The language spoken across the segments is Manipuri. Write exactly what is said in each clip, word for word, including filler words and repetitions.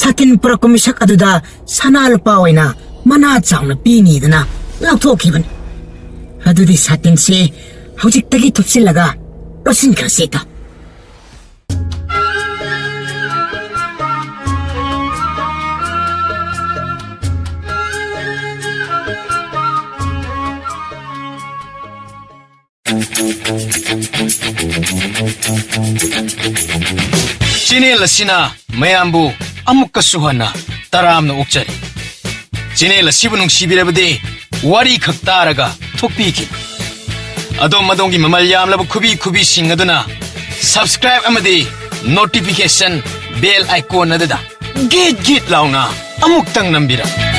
ꯁꯥꯇꯤꯟ ꯄꯨꯔꯛꯄ ꯃꯤꯁꯛ ꯑꯗꯨꯗ ꯁꯅꯥ ꯂꯨꯄꯥ ꯑꯣꯏꯅ ꯃꯅꯥ ꯆꯥꯎꯅ ꯄꯤꯅꯤꯗꯅ ꯂꯧꯊꯣꯛꯈꯤꯕꯅꯤ꯫ ꯑꯗꯨꯗꯤ ꯁꯥꯇꯤꯟꯁꯤ ꯍꯧꯖꯤꯛꯇꯒꯤ ꯊꯨꯞꯆꯤꯜꯂꯒ ꯂꯣꯠꯁꯤꯟꯈ꯭ꯔꯁꯤꯗꯣ꯫ ꯆꯦꯅꯦꯜ ꯑꯁꯤꯅ ꯃꯌꯥꯝꯕꯨ ꯑꯃꯨꯛꯀꯁꯨ ꯍꯟꯅ ꯇꯔꯥꯝꯅ ꯑꯣꯛꯆꯔꯤ꯫ ꯆꯦꯅꯦꯜ ꯑꯁꯤꯕꯨ ꯅꯨꯡꯁꯤꯕꯤꯔꯕꯗꯤ ꯋꯥꯔꯤ ꯈꯛ ꯇꯥꯔꯒ ꯊꯣꯛꯄꯤꯈꯤ꯫ ꯑꯗꯣꯝ ꯑꯗꯣꯝꯒꯤ ꯃꯃꯜ ꯌꯥꯝꯂꯕ ꯈꯨꯕꯤ ꯈꯨꯕꯤꯁꯤꯡ ꯑꯗꯨꯅ subscribe ꯑꯃꯗꯤ notification bell icon ꯑꯗꯨꯗ ꯒꯤꯠ ꯒꯤꯠ ꯂꯥꯎꯅ ꯑꯃꯨꯛꯇꯪ ꯅꯝꯕꯤꯔꯝꯃꯨ꯫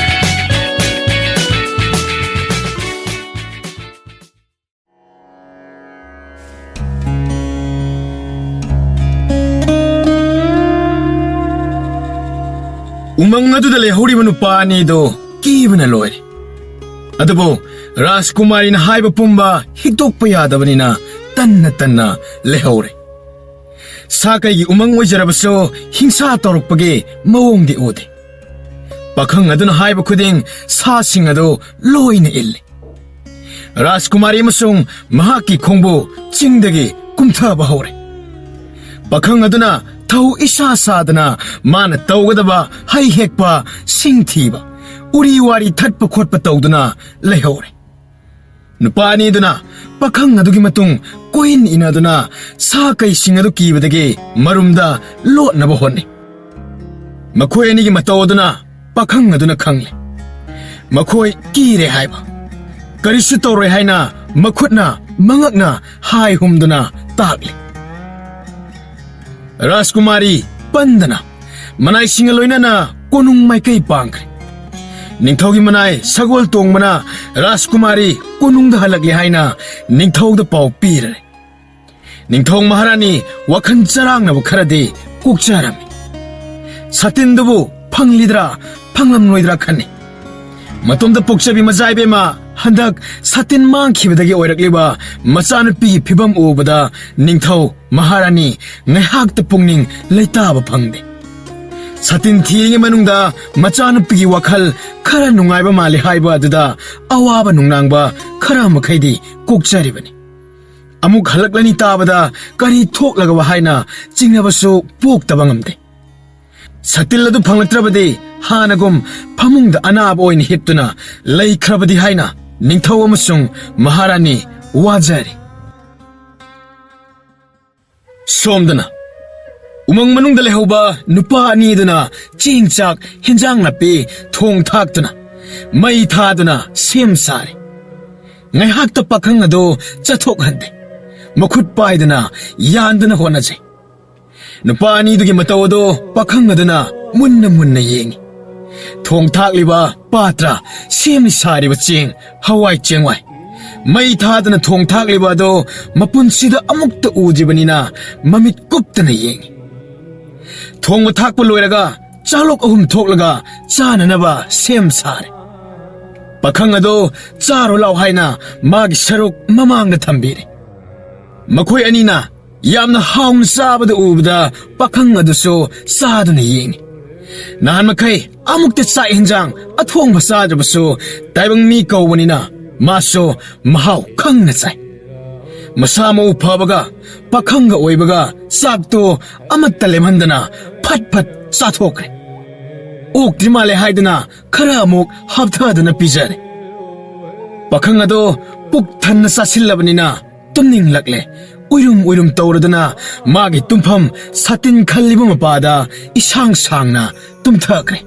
ꯎꯃꯪ ꯑꯗꯨꯗ ꯂꯩꯍꯧꯔꯤꯕ ꯅꯨꯄꯥ ꯑꯅꯤꯗꯨ ꯀꯤꯕꯅ ꯂꯣꯏꯔꯦ꯫ ꯑꯗꯨꯕꯨ ꯔꯥꯖꯀꯨꯃꯥꯔꯤꯅ ꯍꯥꯏꯕ ꯄꯨꯝꯕ ꯍꯤꯛꯇꯣꯛꯄ ꯌꯥꯗꯕꯅꯤꯅ ꯇꯟꯅ ꯇꯟꯅ ꯂꯩꯍꯧꯔꯦ꯫ ꯁꯥ ꯀꯩꯒꯤ ꯎꯃꯪ ꯑꯣꯏꯖꯔꯕꯁꯨ ꯍꯤꯡꯁꯥ ꯇꯧꯔꯛꯄꯒꯤ ꯃꯑꯣꯡꯗꯤ ꯎꯗꯦ꯫ ꯄꯥꯈꯪ ꯑꯗꯨꯅ ꯍꯥꯏꯕ ꯈꯨꯗꯤꯡ ꯁꯥꯁꯤꯡ ꯑꯗꯨ ꯂꯣꯏꯅ ꯏꯜꯂꯤ꯫ ꯔꯥꯖꯀꯨꯃꯥꯔꯤ ꯑꯃꯁꯨꯡ ꯃꯍꯥꯛꯀꯤ ꯈꯣꯡꯕꯨ ꯆꯤꯡꯗꯒꯤ ꯀꯨꯝꯊꯕ ꯍꯧꯔꯦ꯫ ꯄꯥꯈꯪ ꯑꯗꯨꯅ ꯊꯧ ꯏꯁꯥ ꯁꯥꯗꯅ ꯃꯥꯅ ꯇꯧꯒꯗꯕ ꯍꯩ ꯍꯦꯛꯄ, ꯁꯤꯡ ꯊꯤꯕ, ꯎꯔꯤ ꯋꯥꯔꯤ ꯊꯠꯄ ꯈꯣꯠꯄ ꯇꯧꯗꯨꯅ ꯂꯩꯍꯧꯔꯦ꯫ ꯅꯨꯄꯥ ꯑꯅꯤꯗꯨꯅ ꯄꯥꯈꯪ ꯑꯗꯨꯒꯤ ꯃꯇꯨꯡ ꯀꯣꯏꯏꯟ ꯏꯟꯅꯗꯨꯅ ꯁꯥ ꯀꯩꯁꯤꯡ ꯑꯗꯨ ꯀꯤꯕꯗꯒꯤ ꯃꯔꯨꯝꯗ ꯂꯣꯠꯅꯕ ꯍꯣꯠꯅꯩ꯫ ꯃꯈꯣꯏ ꯑꯅꯤꯒꯤ ꯃꯇꯧ ꯑꯗꯨꯅ ꯄꯥꯈꯪ ꯑꯗꯨꯅ ꯈꯪꯂꯦ꯫ ꯃꯈꯣꯏ ꯀꯤꯔꯦ ꯍꯥꯏꯕ, ꯀꯔꯤꯁꯨ ꯇꯧꯔꯣꯏ ꯍꯥꯏꯅ ꯃꯈꯨꯠꯅ ꯃꯉꯛꯅ ꯍꯥꯏ ꯍꯨꯝꯗꯨꯅ ꯇꯥꯛꯂꯤ꯫ ꯔꯥꯖꯀꯨꯃꯥꯔꯤ ꯄꯟꯗꯅ ꯃꯅꯥꯏꯁꯤꯡꯒ ꯂꯣꯏꯅꯅ ꯀꯣꯅꯨꯡ ꯃꯥꯏꯀꯩ ꯄꯥꯡꯈ꯭ꯔꯦ꯫ ꯅꯤꯡꯊꯧꯒꯤ ꯃꯅꯥꯏ ꯁꯒꯣꯜ ꯇꯣꯡꯕꯅ ꯔꯥꯖꯀꯨꯃꯥꯔꯤ ꯀꯣꯅꯨꯡꯗ ꯍꯜꯂꯛꯂꯦ ꯍꯥꯏꯅ ꯅꯤꯡꯊꯧꯗ ꯄꯥꯎ ꯄꯤꯔꯦ꯫ ꯅꯤꯡꯊꯧ ꯃꯍꯥꯔꯥꯅꯤ ꯋꯥꯈꯜ ꯆꯔꯥꯡꯅꯕ ꯈꯔꯗꯤ ꯀꯣꯛꯆꯔꯝꯃꯤ꯫ ꯁꯥꯇꯤꯟꯗꯨꯕꯨ ꯐꯪꯂꯤꯗ꯭ꯔꯥ ꯐꯪꯂꯝꯂꯣꯏꯗ꯭ꯔꯥ ꯈꯟꯅꯤ꯫ ꯃꯇꯣꯝꯇ ꯄꯣꯛꯆꯕꯤ ꯃꯆꯥ ꯏꯕꯦꯝꯃ ꯍꯟꯗꯛ ꯁꯥꯇꯤꯟ ꯃꯥꯡꯈꯤꯕꯗꯒꯤ ꯑꯣꯏꯔꯛꯂꯤꯕ ꯃꯆꯥꯅꯨꯄꯤꯒꯤ ꯐꯤꯕꯝ ꯎꯕꯗ ꯅꯤꯡꯊꯧ ꯃꯍꯥꯔꯥꯅꯤ ꯉꯥꯏꯍꯥꯛꯇ ꯄꯨꯛꯅꯤꯡ ꯂꯩꯇꯥꯕ ꯐꯪꯗꯦ꯫ ꯁꯥꯇꯤꯟ ꯊꯤꯔꯤꯉꯩ ꯃꯅꯨꯡꯗ ꯃꯆꯥꯅꯨꯄꯤꯒꯤ ꯋꯥꯈꯜ ꯈꯔ ꯅꯨꯡꯉꯥꯏꯕ ꯃꯥꯜꯂꯤ ꯍꯥꯏꯕ ꯑꯗꯨꯗ ꯑꯋꯥꯕ ꯅꯨꯡꯅꯥꯡꯕ ꯈꯔ ꯃꯈꯩꯗꯤ ꯀꯣꯛꯆꯔꯤꯕꯅꯤ꯫ ꯑꯃꯨꯛ ꯍꯜꯂꯛꯂꯅꯤ ꯇꯥꯕꯗ ꯀꯔꯤ ꯊꯣꯛꯂꯒꯕ ꯍꯥꯏꯅ ꯆꯤꯡꯅꯕꯁꯨ ꯄꯣꯛꯇꯕ ꯉꯝꯗꯦ꯫ ꯁꯥꯇꯤꯟ ꯑꯗꯨ ꯐꯪꯂꯛꯇ꯭ꯔꯕꯗꯤ ꯍꯥꯟꯅꯒꯨꯝ ꯐꯃꯨꯡꯗ ꯑꯅꯥꯕ ꯑꯣꯏꯅ ꯍꯤꯞꯇꯨꯅ ꯂꯩꯈ꯭ꯔꯕꯗꯤ ꯍꯥꯏꯅ ꯅꯤꯡꯊꯧ ꯑꯃꯁꯨꯡ ꯃꯍꯥꯔꯥꯅꯤ ꯋꯥꯖꯔꯤ꯫ ꯁꯣꯝꯗꯅ ꯎꯃꯪ ꯃꯅꯨꯡꯗ ꯂꯩꯍꯧꯕ ꯅꯨꯄꯥ ꯑꯅꯤꯗꯨꯅ ꯆꯦꯡ ꯆꯥꯛ ꯍꯤꯟꯖꯥꯡ ꯅꯥꯄꯤ ꯊꯣꯡ ꯊꯥꯛꯇꯨꯅ ꯃꯩ ꯊꯥꯗꯨꯅ ꯁꯦꯝ ꯁꯥꯔꯦ꯫ ꯉꯥꯏꯍꯥꯛꯇ ꯄꯥꯈꯪ ꯑꯗꯨ ꯆꯠꯊꯣꯛꯍꯟꯗꯦ꯫ ꯃꯈꯨꯠ ꯄꯥꯏꯗꯨꯅ ꯌꯥꯟꯗꯨꯅ ꯍꯣꯠꯅꯖꯩ꯫ ꯅꯨꯄꯥ ꯑꯅꯤꯗꯨꯒꯤ ꯃꯇꯧ ꯑꯗꯨ ꯄꯥꯈꯪ ꯑꯗꯨꯅ ꯃꯨꯟꯅ ꯃꯨꯟꯅ ꯌꯦꯡꯏ꯫ ꯊꯣꯡ ꯊꯥꯛꯂꯤꯕ ꯄꯥꯇ꯭ꯔ, ꯁꯦꯝ ꯁꯥꯔꯤꯕ ꯆꯦꯡ, ꯍꯋꯥꯏ ꯆꯦꯡꯋꯥꯏ, ꯃꯩ ꯊꯥꯗꯅ ꯊꯣꯡ ꯊꯥꯛꯂꯤꯕ ꯑꯗꯨ ꯃꯄꯨꯟꯁꯤꯗ ꯑꯃꯨꯛꯇ ꯎꯗ꯭ꯔꯤꯕꯅꯤꯅ ꯃꯃꯤꯠ ꯀꯨꯞꯇꯅ ꯌꯦꯡꯏ꯫ ꯊꯣꯡꯕ ꯊꯥꯛꯄ ꯂꯣꯏꯔꯒ ꯆꯥꯂꯣꯛ ꯑꯍꯨꯝ ꯊꯣꯛꯂꯒ ꯆꯥꯅꯅꯕ ꯁꯦꯝ ꯁꯥꯔꯦ꯫ ꯄꯥꯈꯪ ꯑꯗꯨ ꯆꯥꯔꯣ ꯂꯥꯎ ꯍꯥꯏꯅ ꯃꯥꯒꯤ ꯁꯔꯨꯛ ꯃꯃꯥꯡꯗ ꯊꯝꯕꯤꯔꯦ꯫ ꯃꯈꯣꯏ ꯑꯅꯤꯅ ꯌꯥꯝꯅ ꯍꯥꯎꯅ ꯆꯥꯕꯗ ꯎꯕꯗ ꯄꯥꯈꯪ ꯑꯗꯨꯁꯨ ꯆꯥꯗꯨꯅ ꯌꯦꯡꯏ꯫ ꯅꯍꯥꯟ ꯃꯈꯩ ꯑꯃꯨꯛꯇ ꯆꯥꯛ ꯍꯦꯟꯖꯥꯡ ꯑꯊꯣꯡꯕ ꯆꯥꯗ꯭ꯔꯕꯁꯨ ꯇꯥꯏꯕꯪ ꯃꯤ ꯀꯧꯕꯅꯤꯅ ꯃꯥꯁꯨ ꯃꯍꯥꯎ ꯈꯪꯅ ꯆꯥꯏ꯫ ꯃꯁꯥ ꯃꯎ ꯐꯕꯒ ꯄꯥꯈꯪꯒ ꯑꯣꯏꯕꯒ ꯆꯥꯛꯇꯣ ꯑꯃꯠꯇ ꯂꯦꯝꯍꯟꯗꯅ ꯐꯠ ꯐꯠ ꯆꯥꯊꯣꯛꯈ꯭ꯔꯦ꯫ ꯑꯣꯛꯇ꯭ꯔꯤ ꯃꯥꯜꯂꯦ ꯍꯥꯏꯗꯨꯅ ꯈꯔ ꯑꯃꯨꯛ ꯍꯥꯞꯊꯗꯨꯅ ꯄꯤꯖꯔꯦ꯫ ꯄꯥꯈꯪ ꯑꯗꯣ ꯄꯨꯛ ꯊꯟꯅ ꯆꯥꯁꯤꯜꯂꯕꯅꯤꯅ ꯇꯨꯝꯅꯤꯡꯂꯛꯂꯦ꯫ ꯎꯏꯔꯨꯝ ꯎꯏꯔꯨꯝ ꯇꯧꯔꯗꯨꯅ ꯃꯥꯒꯤ ꯇꯨꯝꯐꯝ ꯁꯥꯇꯤꯟ ꯈꯜꯂꯤꯕ ꯃꯄꯥꯗ ꯏꯁꯥꯡ ꯁꯥꯡꯅ ꯇꯨꯝꯊꯈ꯭ꯔꯦ꯫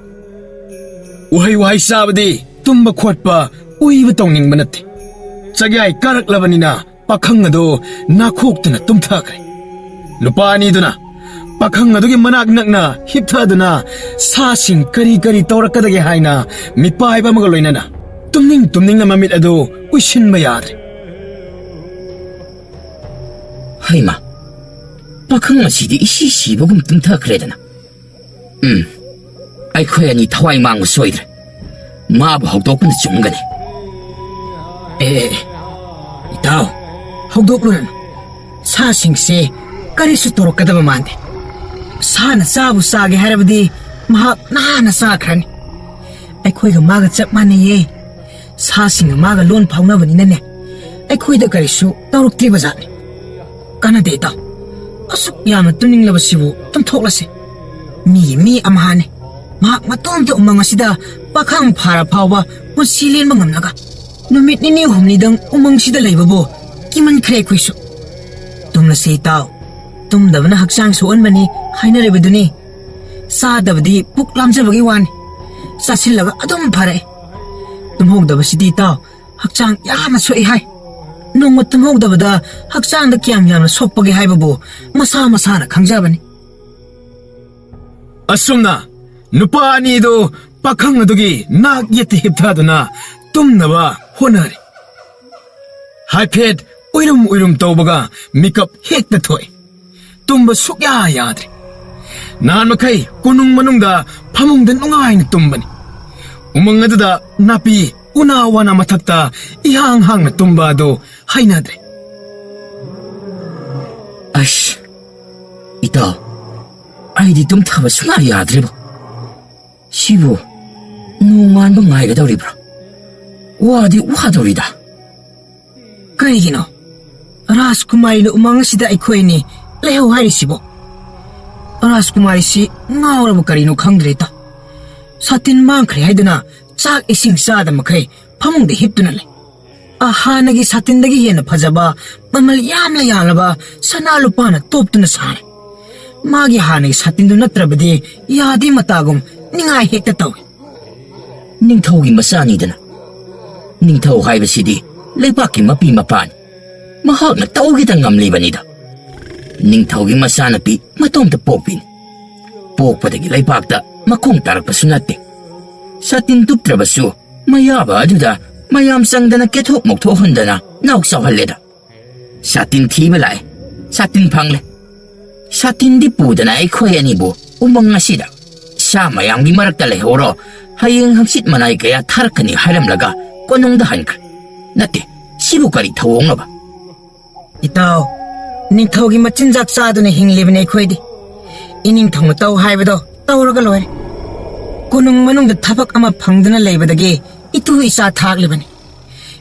ꯎꯍꯩ ꯋꯥꯍꯩ ꯆꯥꯕꯗꯤ ꯇꯨꯝꯕ ꯈꯣꯠꯄ, ꯎꯏꯕ ꯇꯧꯅꯤꯡꯕ ꯅꯠꯇꯦ꯫ ꯆꯥꯛꯌꯥꯏ ꯀꯥꯔꯛꯂꯕꯅꯤꯅ ꯄꯥꯈꯪ ꯑꯗꯨ ꯅꯥꯈꯣꯛꯇꯨꯅ ꯇꯨꯝꯊꯈ꯭ꯔꯦ꯫ ꯅꯨꯄꯥ ꯑꯅꯤꯗꯨꯅ ꯄꯥꯈꯪ ꯑꯗꯨꯒꯤ ꯃꯅꯥꯛ ꯅꯛꯅ ꯍꯤꯞꯊꯗꯨꯅ ꯁꯥꯁꯤꯡ ꯀꯔꯤ ꯀꯔꯤ ꯇꯧꯔꯛꯀꯗꯒꯦ ꯍꯥꯏꯅ ꯃꯤꯄꯥꯏꯕ ꯑꯃꯒ ꯂꯣꯏꯅꯅ ꯇꯨꯝꯅꯤꯡ ꯇꯨꯝꯅꯤꯡꯅ ꯃꯃꯤꯠ ꯑꯗꯨ ꯎꯏꯁꯤꯟꯕ ꯌꯥꯗ꯭ꯔꯦ꯫ ꯍꯩꯃꯥ, ꯄꯥꯈꯪ ꯑꯁꯤꯗꯤ ꯏꯁꯤ ꯁꯤꯕꯒꯨꯝ ꯇꯨꯝꯊꯈ꯭ꯔꯦꯗꯅ꯫ ꯎꯝ, ꯑꯩꯈꯣꯏ ꯑꯅꯤ ꯊꯋꯥꯏ ꯃꯥꯡꯕ ꯁꯣꯏꯗ꯭ꯔꯦ꯫ ꯃꯥꯕꯨ ꯍꯧꯗꯣꯛꯄꯅ ꯆꯨꯝꯒꯅꯤ꯫ ꯑꯦ, ꯑꯦ, ꯑꯦ, ꯏꯇꯥꯎ, ꯍꯧꯗꯣꯛꯂꯨꯔꯅꯨ꯫ ꯁꯥꯁꯤꯡꯁꯦ ꯀꯔꯤꯁꯨ ꯇꯧꯔꯛꯀꯗꯕ ꯃꯥꯟꯗꯦ꯫ ꯁꯥꯅ ꯆꯥꯕꯨ ꯆꯥꯒꯦ ꯍꯥꯏꯔꯕꯗꯤ ꯃꯍꯥꯛ ꯅꯍꯥꯟꯅ ꯆꯥꯈ꯭ꯔꯅꯤ꯫ ꯑꯩꯈꯣꯏꯒ ꯃꯥꯒ ꯆꯞ ꯃꯥꯟꯅꯩꯌꯦ꯫ ꯁꯥꯁꯤꯡꯒ ꯃꯥꯒ ꯂꯣꯟ ꯐꯥꯎꯅꯕꯅꯤꯅꯅꯦ, ꯑꯩꯈꯣꯏꯗ ꯀꯔꯤꯁꯨ ꯇꯧꯔꯛꯇ꯭ꯔꯤꯕ ꯖꯥꯠꯅꯤ꯫ ꯀꯥꯟꯅꯗꯦ ꯏꯇꯥꯎ, ꯑꯁꯨꯛ ꯌꯥꯝꯅ ꯇꯨꯝꯅꯤꯡꯂꯕꯁꯤꯕꯨ ꯇꯨꯝꯊꯣꯛꯂꯁꯤ꯫ ꯃꯤꯒꯤ ꯃꯤ ꯑꯃꯍꯥꯅꯤ꯫ ꯃꯍꯥꯛ ꯃꯇꯣꯝꯇ ꯎꯃꯪ ꯑꯁꯤꯗ ꯄꯥꯈꯪ ꯐꯥꯔ ꯐꯥꯎꯕ ꯄꯨꯟꯁꯤ ꯂꯦꯟꯕ ꯉꯝꯂꯒ ꯅꯨꯃꯤꯠ ꯅꯤꯅꯤ ꯍꯨꯝꯅꯤꯗꯪ ꯎꯃꯪꯁꯤꯗ ꯂꯩꯕꯕꯨ ꯀꯤꯃꯟꯈ꯭ꯔꯦ ꯑꯩꯈꯣꯏꯁꯨ꯫ ꯇꯨꯝꯂꯁꯤ ꯏꯇꯥꯎ, ꯇꯨꯝꯗꯕꯅ ꯍꯛꯆꯥꯡ ꯁꯣꯛꯍꯟꯕꯅꯤ ꯍꯥꯏꯅꯔꯤꯕꯗꯨꯅꯤ꯫ ꯆꯥꯗꯕꯗꯤ ꯄꯨꯛ ꯂꯥꯝꯖꯕꯒꯤ ꯋꯥꯅꯤ꯫ ꯆꯥꯁꯤꯜꯂꯒ ꯑꯗꯨꯝ ꯐꯔꯛꯑꯦ꯫ ꯇꯨꯝꯍꯧꯗꯕꯁꯤꯗꯤ ꯏꯇꯥꯎ, ꯍꯛꯆꯥꯡ ꯌꯥꯝꯅ ꯁꯣꯛꯏ ꯍꯥꯏ꯫ ꯅꯣꯡꯃ ꯇꯨꯝꯍꯧꯗꯕꯗ ꯍꯛꯆꯥꯡꯗ ꯀꯌꯥꯝ ꯌꯥꯝꯅ ꯁꯣꯛꯄꯒꯦ ꯍꯥꯏꯕꯕꯨ ꯃꯁꯥ ꯃꯁꯥꯅ ꯈꯪꯖꯕꯅꯤ꯫ ꯑꯁꯨꯝꯅ ꯅꯨꯄꯥ ꯑꯅꯤꯗꯨ ꯄꯥꯈꯪ ꯑꯗꯨꯒꯤ ꯅꯥꯛ ꯌꯦꯠꯇ ꯍꯤꯞꯊꯗꯨꯅ ꯇꯨꯝꯅꯕ ꯍꯣꯠꯅꯔꯤ꯫ ꯍꯥꯏꯐꯦꯠ ꯎꯏꯔꯨꯝ ꯎꯏꯔꯨꯝ ꯇꯧꯕꯒ ꯃꯤꯀꯞ ꯍꯦꯛꯇ ꯊꯣꯛꯏ꯫ ꯇꯨꯝꯕ ꯁꯨꯛꯌꯥ ꯌꯥꯗ꯭ꯔꯦ꯫ ꯅꯍꯥꯟ ꯃꯈꯩ ꯀꯣꯅꯨꯡ ꯃꯅꯨꯡꯗ ꯐꯃꯨꯡꯗ ꯅꯨꯡꯉꯥꯏꯅ ꯇꯨꯝꯕꯅꯤ꯫ ꯎꯃꯪ ꯑꯗꯨꯗ ꯅꯥꯄꯤ ꯎꯅꯥ ꯋꯥꯅ ꯃꯊꯛꯇ ꯏꯍꯥꯡ ꯍꯥꯡꯅ ꯇꯨꯝꯕ ꯑꯗꯨ ꯍꯩꯅꯗ꯭ꯔꯦ꯫ ꯑꯁ, ꯏꯇꯥꯎ, ꯑꯩꯗꯤ ꯇꯨꯝꯊꯕ ꯁꯨꯡꯌꯥ ꯌꯥꯗ꯭ꯔꯦꯕꯣ꯫ ꯁꯤꯕꯨ ꯅꯣꯡꯉꯥꯟꯕ ꯉꯥꯏꯒꯗꯧꯔꯤꯕ꯭ꯔꯥ? ꯋꯥꯗꯤ ꯋꯥꯗꯧꯔꯤꯗ꯫ ꯀꯔꯤꯒꯤꯅꯣ ꯔꯥꯖꯀꯨꯃꯥꯔꯤꯅ ꯎꯃꯪ ꯑꯁꯤꯗ ꯑꯩꯈꯣꯏ ꯑꯅꯤ ꯂꯩꯍꯧ ꯍꯥꯏꯔꯤꯁꯤꯕꯣ? ꯔꯥꯖꯀꯨꯃꯥꯔꯤꯁꯤ ꯉꯥꯎꯔꯕ ꯀꯔꯤꯅꯣ ꯈꯪꯗ꯭ꯔꯦ ꯏꯇꯥꯎ꯫ ꯁꯥꯇꯤꯟ ꯃꯥꯡꯈ꯭ꯔꯦ ꯍꯥꯏꯗꯨꯅ ꯆꯥꯛ ꯏꯁꯤꯡ ꯆꯥꯗ ꯃꯈꯩ ꯐꯃꯨꯡꯗ ꯍꯤꯞꯇꯨꯅ ꯂꯩ꯫ ꯑ, ꯍꯥꯟꯅꯒꯤ ꯁꯥꯇꯤꯟꯗꯒꯤ ꯍꯦꯟꯅ ꯐꯖꯕ, ꯃꯃꯜ ꯌꯥꯝꯅ ꯌꯥꯝꯂꯕ ꯁꯅꯥ ꯂꯨꯄꯥꯅ ꯇꯣꯞꯇꯨꯅ ꯁꯥꯔꯦ꯫ ꯃꯥꯒꯤ ꯍꯥꯟꯅꯒꯤ ꯁꯥꯇꯤꯟꯗꯨ ꯅꯠꯇ꯭ꯔꯕꯗꯤ ꯌꯥꯗꯦ ꯃꯇꯥꯒꯨꯝ ꯅꯤꯡꯉꯥꯏ ꯍꯦꯛꯇ ꯇꯧꯏ꯫ ꯅꯤꯡꯊꯧꯒꯤ ꯃꯆꯥꯅꯤꯗꯅ꯫ ꯅꯤꯡꯊꯧ ꯍꯥꯏꯕꯁꯤꯗꯤ ꯂꯩꯕꯥꯛꯀꯤ ꯃꯄꯤ ꯃꯄꯥꯅꯤ꯫ ꯃꯍꯥꯛꯅ ꯇꯧꯒꯦꯗ ꯉꯝꯂꯤꯕꯅꯤꯗ꯫ ꯅꯤꯡꯊꯧꯒꯤ ꯃꯆꯥꯅꯨꯄꯤ ꯃꯇꯣꯝꯇ ꯄꯣꯛꯄꯤꯅꯤ꯫ ꯄꯣꯛꯄꯗꯒꯤ ꯂꯩꯕꯥꯛꯇ ꯃꯈꯣꯡ ꯇꯥꯔꯛꯄꯁꯨ ꯅꯠꯇꯦ꯫ ꯁꯥꯇꯤꯟ ꯇꯨꯞꯇ꯭ꯔꯕꯁꯨ ꯃꯌꯥꯕ ꯑꯗꯨꯗ ꯃꯌꯥꯝ ꯆꯪꯗꯅ ꯀꯦꯊꯣꯛ ꯃꯧꯊꯣꯛꯍꯟꯗꯅ ꯅꯥꯎ ꯆꯥꯎꯍꯜꯂꯦꯗ꯫ ꯁꯥꯇꯤꯟ ꯊꯤꯕ ꯂꯥꯛꯑꯦ, ꯁꯥꯇꯤꯟ ꯐꯪꯂꯦ꯫ ꯁꯥꯇꯤꯟꯗꯤ ꯄꯨꯗꯅ ꯑꯩꯈꯣꯏ ꯑꯅꯤꯕꯨ ꯎꯃꯪ ꯑꯁꯤꯗ ꯁꯥ ꯃꯌꯥꯝꯒꯤ ꯃꯔꯛꯇ ꯂꯩꯍꯧꯔꯣ, ꯍꯌꯦꯡ ꯍꯪꯆꯤꯠ ꯃꯅꯥꯏ ꯀꯌꯥ ꯊꯥꯔꯛꯀꯅꯤ ꯍꯥꯏꯔꯝꯂꯒ ꯀꯣꯅꯨꯡꯗ ꯍꯟꯈ꯭ꯔꯦ꯫ ꯅꯠꯇꯦ, ꯁꯤꯕꯨ ꯀꯔꯤ ꯊꯧꯑꯣꯡꯅꯣꯕ? ꯏꯇꯥꯎ, ꯅꯤꯡꯊꯧꯒꯤ ꯃꯆꯤꯟꯖꯥꯛ ꯆꯥꯗꯨꯅ ꯍꯤꯡꯂꯤꯕꯅꯤ ꯑꯩꯈꯣꯏꯗꯤ꯫ ꯏꯅꯤꯡꯊꯧꯅ ꯇꯧ ꯍꯥꯏꯕꯗꯣ ꯇꯧꯔꯒ ꯂꯣꯏꯔꯦ꯫ ꯀꯣꯅꯨꯡ ꯃꯅꯨꯡꯗ ꯊꯕꯛ ꯑꯃ ꯐꯪꯗꯨꯅ ꯂꯩꯕꯗꯒꯤ ꯏꯇꯨ ꯏꯆꯥ ꯊꯥꯛꯂꯤꯕꯅꯤ꯫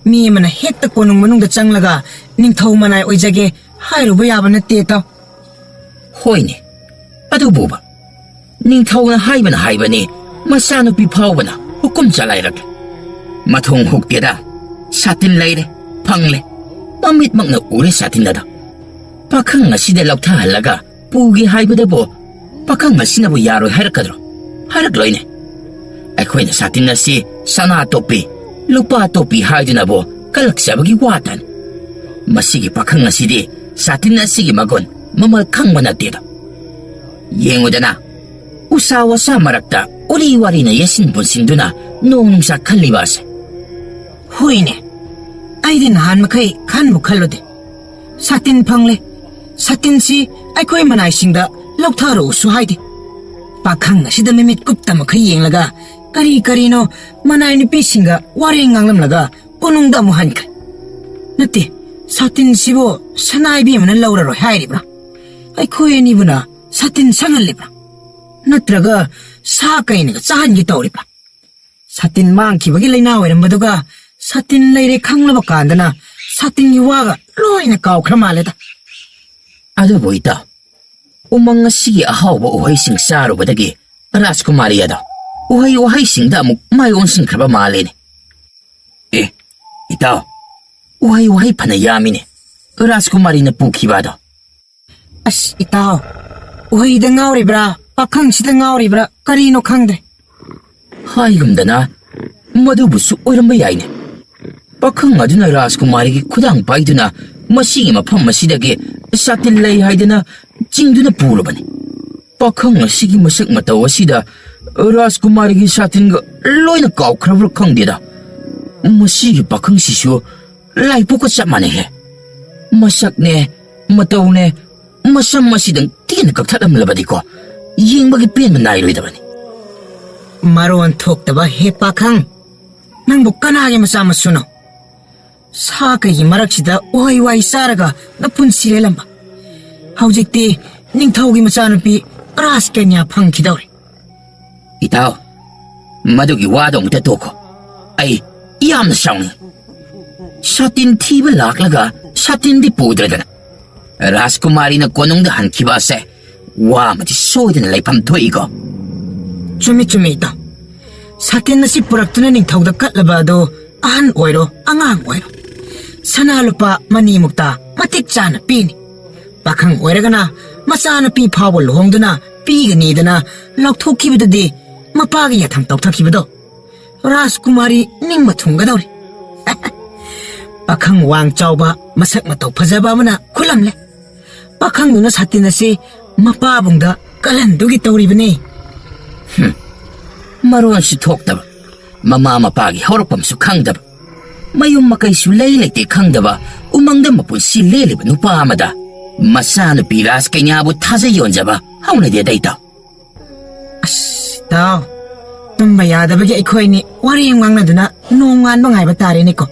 ꯃꯤ ꯑꯃꯅ ꯍꯦꯛꯇ ꯀꯣꯅꯨꯡ ꯃꯅꯨꯡꯗ ꯆꯪꯂꯒ ꯅꯤꯡꯊꯧ ꯃꯅꯥꯏ ꯑꯣꯏꯖꯒꯦ ꯍꯥꯏꯔꯨꯕ ꯌꯥꯕ ꯅꯠꯇꯦ, ꯏꯇꯥꯎ꯫ ꯍꯣꯏꯅꯦ, ꯑꯗꯨꯕꯨꯕ, ꯅꯤꯡꯊꯧꯅ ꯍꯥꯏꯕꯅ ꯍꯥꯏꯕꯅꯤ, ꯃꯆꯥꯅꯨꯄꯤ ꯐꯥꯎꯕꯅ ꯍꯨꯀꯨꯝ ꯆꯂꯥꯏꯔꯛꯂꯦ꯫ ꯃꯊꯣꯡ ꯍꯨꯛꯇꯦꯗ, ꯁꯥꯇꯤꯟ ꯂꯩꯔꯦ, ꯐꯪꯂꯦ, ꯃꯃꯤꯠꯃꯛꯅ ꯎꯔꯦ ꯁꯥꯇꯤꯟ ꯑꯗꯣ꯫ ꯄꯥꯈꯪ ꯑꯁꯤꯗ ꯂꯧꯊꯍꯜꯂꯒ ꯄꯨꯒꯦ ꯍꯥꯏꯕꯗꯕꯨ ꯄꯥꯈꯪ ꯑꯁꯤꯅꯕꯨ ꯌꯥꯔꯣꯏ ꯍꯥꯏꯔꯛꯀꯗ꯭ꯔꯣ? ꯍꯥꯏꯔꯛꯂꯣꯏꯅꯦ꯫ ꯑꯩꯈꯣꯏꯅ ꯁꯥꯇꯤꯟ ꯑꯁꯤ ꯁꯅꯥ ꯇꯣꯞꯄꯤ, ꯂꯨꯄꯥ ꯇꯣꯞꯄꯤ ꯍꯥꯏꯗꯨꯅꯕꯨ ꯀꯜꯂꯛꯆꯕꯒꯤ ꯋꯥꯇꯅꯤ꯫ ꯃꯁꯤꯒꯤ ꯄꯥꯈꯪ ꯑꯁꯤꯗꯤ ꯁꯥꯇꯤꯟ ꯑꯁꯤꯒꯤ ꯃꯒꯨꯟ ꯃꯃꯜ ꯈꯪꯕ ꯅꯠꯇꯦꯗꯣ꯫ ꯌꯦꯡꯉꯨꯗꯅ, ꯎꯁꯥ ꯋꯥꯁꯥ ꯃꯔꯛꯇ ꯎꯔꯤ ꯋꯥꯔꯤꯅ ꯌꯦꯠꯁꯤꯟ ꯄꯨꯟꯁꯤꯟꯗꯨꯅ ꯅꯣꯡ ꯅꯨꯡꯁꯥ ꯈꯜꯂꯤꯕ ꯑꯁꯦ꯫ ꯍꯣꯏꯅꯦ, ꯑꯩꯗꯤ ꯅꯍꯥꯟ ꯃꯈꯩ ꯈꯟꯕꯨ ꯈꯜꯂꯨꯗꯦ꯫ ꯁꯥꯇꯤꯟ ꯐꯪꯂꯦ, ꯁꯥꯇꯤꯟꯁꯤ ꯑꯩꯈꯣꯏ ꯃꯅꯥꯏꯁꯤꯡꯗ ꯂꯧꯊꯔꯛꯎꯁꯨ ꯍꯥꯏꯗꯦ꯫ ꯄꯥꯈꯪ ꯑꯁꯤꯗ ꯃꯃꯤꯠ ꯀꯨꯞꯇ ꯃꯈꯩ ꯌꯦꯡꯂꯒ ꯀꯔꯤ ꯀꯔꯤꯅꯣ ꯃꯅꯥꯏ ꯅꯨꯄꯤꯁꯤꯡꯒ ꯋꯥꯔꯤ ꯉꯥꯡꯂꯝꯂꯒ ꯀꯣꯅꯨꯡꯗ ꯑꯃꯨꯛ ꯍꯟꯈ꯭ꯔꯦ꯫ ꯅꯠꯇꯦ, ꯁꯥꯇꯤꯟꯁꯤꯕꯨ ꯁꯅꯥ ꯏꯕꯦꯝꯃꯅ ꯂꯧꯔꯔꯣꯏ ꯍꯥꯏꯔꯤꯕ꯭ꯔꯥ? ꯑꯩꯈꯣꯏ ꯑꯅꯤꯕꯨꯅ ꯁꯥꯇꯤꯟ ꯁꯪꯍꯜꯂꯤꯕ꯭ꯔꯥ? ꯅꯠꯇ꯭ꯔꯒ ꯁꯥ ꯀꯩꯅꯒ ꯆꯥꯍꯟꯒꯦ ꯇꯧꯔꯤꯕ꯭ꯔꯥ? ꯁꯥꯇꯤꯟ ꯃꯥꯡꯈꯤꯕꯒꯤ ꯂꯥꯏꯅꯥ ꯑꯣꯏꯔꯝꯕꯗꯨꯒ ꯁꯥꯇꯤꯟ ꯂꯩꯔꯦ ꯈꯪꯂꯕ ꯀꯥꯟꯗꯅ ꯁꯥꯇꯤꯟꯒꯤ ꯋꯥꯒ ꯂꯣꯏꯅ ꯀꯥꯎꯈ꯭ꯔ ꯃꯥꯜꯂꯦꯗ꯫ ꯑꯗꯨꯕꯨ ꯏꯇꯥꯎ, ꯎꯃꯪ ꯑꯁꯤꯒꯤ ꯑꯍꯥꯎꯕ ꯎꯍꯩꯁꯤꯡ ꯆꯥꯔꯨꯕꯗꯒꯤ ꯔꯥꯖꯀꯨꯃꯥꯔꯤ ꯑꯗꯣ ꯎꯍꯩ ꯋꯥꯍꯩꯁꯤꯡꯗ ꯑꯃꯨꯛ ꯃꯥꯏ ꯑꯣꯟꯁꯤꯟꯈ꯭ꯔꯕ ꯃꯥꯜꯂꯦꯅꯦ꯫ ꯑꯦ, ꯏꯇꯥꯎ, ꯎꯍꯩ ꯋꯥꯍꯩ ꯐꯅ ꯌꯥꯝꯃꯤꯅꯦ ꯔꯥꯖꯀꯨꯃꯥꯔꯤꯅ ꯄꯨꯈꯤꯕ ꯑꯗꯣ꯫ ꯑꯁ, ꯏꯇꯥꯎ, ꯎꯍꯩꯗ ꯉꯥꯎꯔꯤꯕ꯭ꯔꯥ, ꯄꯥꯈꯪꯁꯤꯗ ꯉꯥꯎꯔꯤꯕ꯭ꯔꯥ, ꯀꯔꯤꯅꯣ ꯈꯪꯗ꯭ꯔꯦ꯫ ꯍꯥꯏꯒꯨꯝꯗꯅ, ꯃꯗꯨꯕꯨꯁꯨ ꯑꯣꯏꯔꯝꯕ ꯌꯥꯏꯅꯦ꯫ ꯄꯥꯈꯪ ꯑꯗꯨꯅ ꯔꯥꯖꯀꯨꯃꯥꯔꯤꯒꯤ ꯈꯨꯗꯥꯡ ꯄꯥꯏꯗꯨꯅ ꯃꯁꯤꯒꯤ ꯃꯐꯝ ꯑꯁꯤꯗꯒꯤ ꯁꯥꯇꯤꯟ ꯂꯩ ꯍꯥꯏꯗꯅ ꯆꯤꯡꯗꯨꯅ ꯄꯨꯔꯕꯅꯤ꯫ ꯄꯥꯈꯪ ꯑꯁꯤꯒꯤ ꯃꯁꯛ ꯃꯇꯧ ꯑꯁꯤꯗ ꯔꯥꯖꯀꯨꯃꯥꯔꯤꯒꯤ ꯁꯥꯇꯤꯟꯒ ꯂꯣꯏꯅ ꯀꯥꯎꯈ꯭ꯔꯕ꯭ꯔꯥ ꯈꯪꯗꯦꯗ꯫ ꯃꯁꯤꯒꯤ ꯄꯥꯈꯪꯁꯤꯁꯨ ꯂꯥꯏꯄꯣꯛꯀ ꯆꯞ ꯃꯥꯟꯅꯩꯍꯦ꯫ ꯃꯁꯛꯅꯦ, ꯃꯇꯧꯅꯦ, ꯃꯁꯝ ꯑꯁꯤꯗꯪ ꯇꯦꯟꯅ ꯀꯛꯊꯠꯂꯝꯂꯕꯗꯤꯀꯣ, ꯌꯦꯡꯕꯒꯤ ꯄꯦꯟꯕ ꯅꯥꯏꯔꯣꯏꯗꯕꯅꯤ꯫ ꯃꯔꯣꯟ ꯊꯣꯛꯇꯕ ꯍꯦ ꯄꯥꯈꯪ, ꯅꯪꯕꯨ ꯀꯅꯥꯒꯤ ꯃꯆꯥ ꯃꯁꯨꯅꯣ? ꯁꯥ ꯀꯩꯒꯤ ꯃꯔꯛꯁꯤꯗ ꯎꯍꯩ ꯋꯥꯍꯩ ꯆꯥꯔꯒ ꯅꯄꯨꯟꯁꯤ ꯂꯦꯜꯂꯝꯕ? ꯍꯧꯖꯤꯛꯇꯤ ꯅꯤꯡꯊꯧꯒꯤ ꯃꯆꯥꯅꯨꯄꯤ ꯔꯥꯖꯀꯟꯌꯥ ꯐꯪꯈꯤꯗꯧꯔꯦ꯫ ꯏꯇꯥꯎ, ꯃꯗꯨꯒꯤ ꯋꯥꯗꯣ ꯑꯃꯨꯛꯇ ꯇꯣꯛꯈꯣ꯫ ꯑꯩ ꯌꯥꯝꯅ ꯁꯥꯎꯅꯤꯡꯏ꯫ ꯁꯥꯇꯤꯟ ꯊꯤꯕ ꯂꯥꯛꯂꯒ ꯁꯥꯇꯤꯟꯗꯤ ꯄꯨꯗ꯭ꯔꯗꯅ꯫ ꯔꯥꯖꯀꯨꯃꯥꯔꯤꯅ ꯀꯣꯅꯨꯡꯗ ꯍꯟꯈꯤꯕ ꯑꯁꯦ ꯋꯥ ꯑꯃꯗꯤ ꯁꯣꯏꯗꯅ ꯂꯩꯐꯝ ꯊꯣꯛꯏꯀꯣ꯫ ꯆꯨꯝꯃꯤ, ꯆꯨꯝꯃꯤ, ꯏꯇꯥꯎ꯫ ꯁꯥꯇꯤꯟ ꯑꯁꯤ ꯄꯨꯔꯛꯇꯨꯅ ꯅꯤꯡꯊꯧꯗ ꯀꯠꯂꯕ ꯑꯗꯨ ꯑꯍꯟ ꯑꯣꯏꯔꯣ, ꯑꯉꯥꯡ ꯑꯣꯏꯔꯣ, ꯁꯅꯥ ꯂꯨꯄꯥ ꯃꯅꯤ ꯃꯨꯛꯇ ꯃꯇꯤꯛ ꯆꯥꯅ ꯄꯤꯅꯤ꯫ ꯄꯥꯈꯪ ꯑꯣꯏꯔꯒꯅ ꯃꯆꯥꯅꯨꯄꯤ ꯐꯥꯎꯕ ꯂꯨꯍꯣꯡꯗꯨꯅ ꯄꯤꯒꯅꯤꯗꯅ ꯂꯥꯎꯊꯣꯛꯈꯤꯕꯗꯨꯗꯤ ꯃꯄꯥꯒꯤ ꯌꯥꯊꯪ ꯇꯧꯊꯈꯤꯕꯗꯣ꯫ ꯔꯥꯖꯀꯨꯃꯥꯔꯤ ꯅꯤꯡꯕ ꯊꯨꯡꯒꯗꯧꯔꯤ꯫ ꯄꯥꯈꯪ ꯋꯥꯡ ꯆꯥꯎꯕ, ꯃꯁꯛ ꯃꯇꯧ ꯐꯖꯕ ꯑꯃꯅ ꯈꯨꯂꯝꯂꯦ꯫ ꯄꯥꯈꯪꯗꯨꯅ ꯁꯥꯇꯤꯟ ꯑꯁꯤ ꯃꯄꯥꯕꯨꯡꯗ ꯀꯜꯍꯟꯗꯨꯒꯤ ꯇꯧꯔꯤꯕꯅꯤ꯫ ꯍꯨꯝ, ꯃꯔꯣꯟꯁꯨ ꯊꯣꯛꯇꯕ, ꯃꯃꯥ ꯃꯄꯥꯒꯤ ꯍꯧꯔꯛꯐꯝꯁꯨ ꯈꯪꯗꯕ, ꯃꯌꯨꯝ ꯃꯀꯩꯁꯨ ꯂꯩ ꯂꯩꯇꯦ ꯈꯪꯗꯕ, ꯎꯃꯪꯗ ꯃꯄꯨꯟꯁꯤ ꯂꯦꯜꯂꯤꯕ ꯅꯨꯄꯥ ꯑꯃꯗ ꯃꯆꯥꯅꯨꯄꯤ ꯔꯥꯖꯀꯩꯅꯥꯕꯨ ꯊꯥꯖ ꯌꯣꯟꯖꯕ ꯍꯧꯅꯗꯦꯗ, ꯏꯇꯥꯎ꯫ ꯑꯁ, ꯏꯇꯥꯎ, ꯇꯨꯝꯕ ꯌꯥꯗꯕꯒꯤ ꯑꯩꯈꯣꯏꯅꯤ ꯋꯥꯔꯤ ꯉꯥꯡꯅꯗꯨꯅ ꯅꯣꯡꯉꯥꯟꯕ ꯉꯥꯏꯕ ꯇꯥꯔꯦꯅꯦꯀꯣ꯫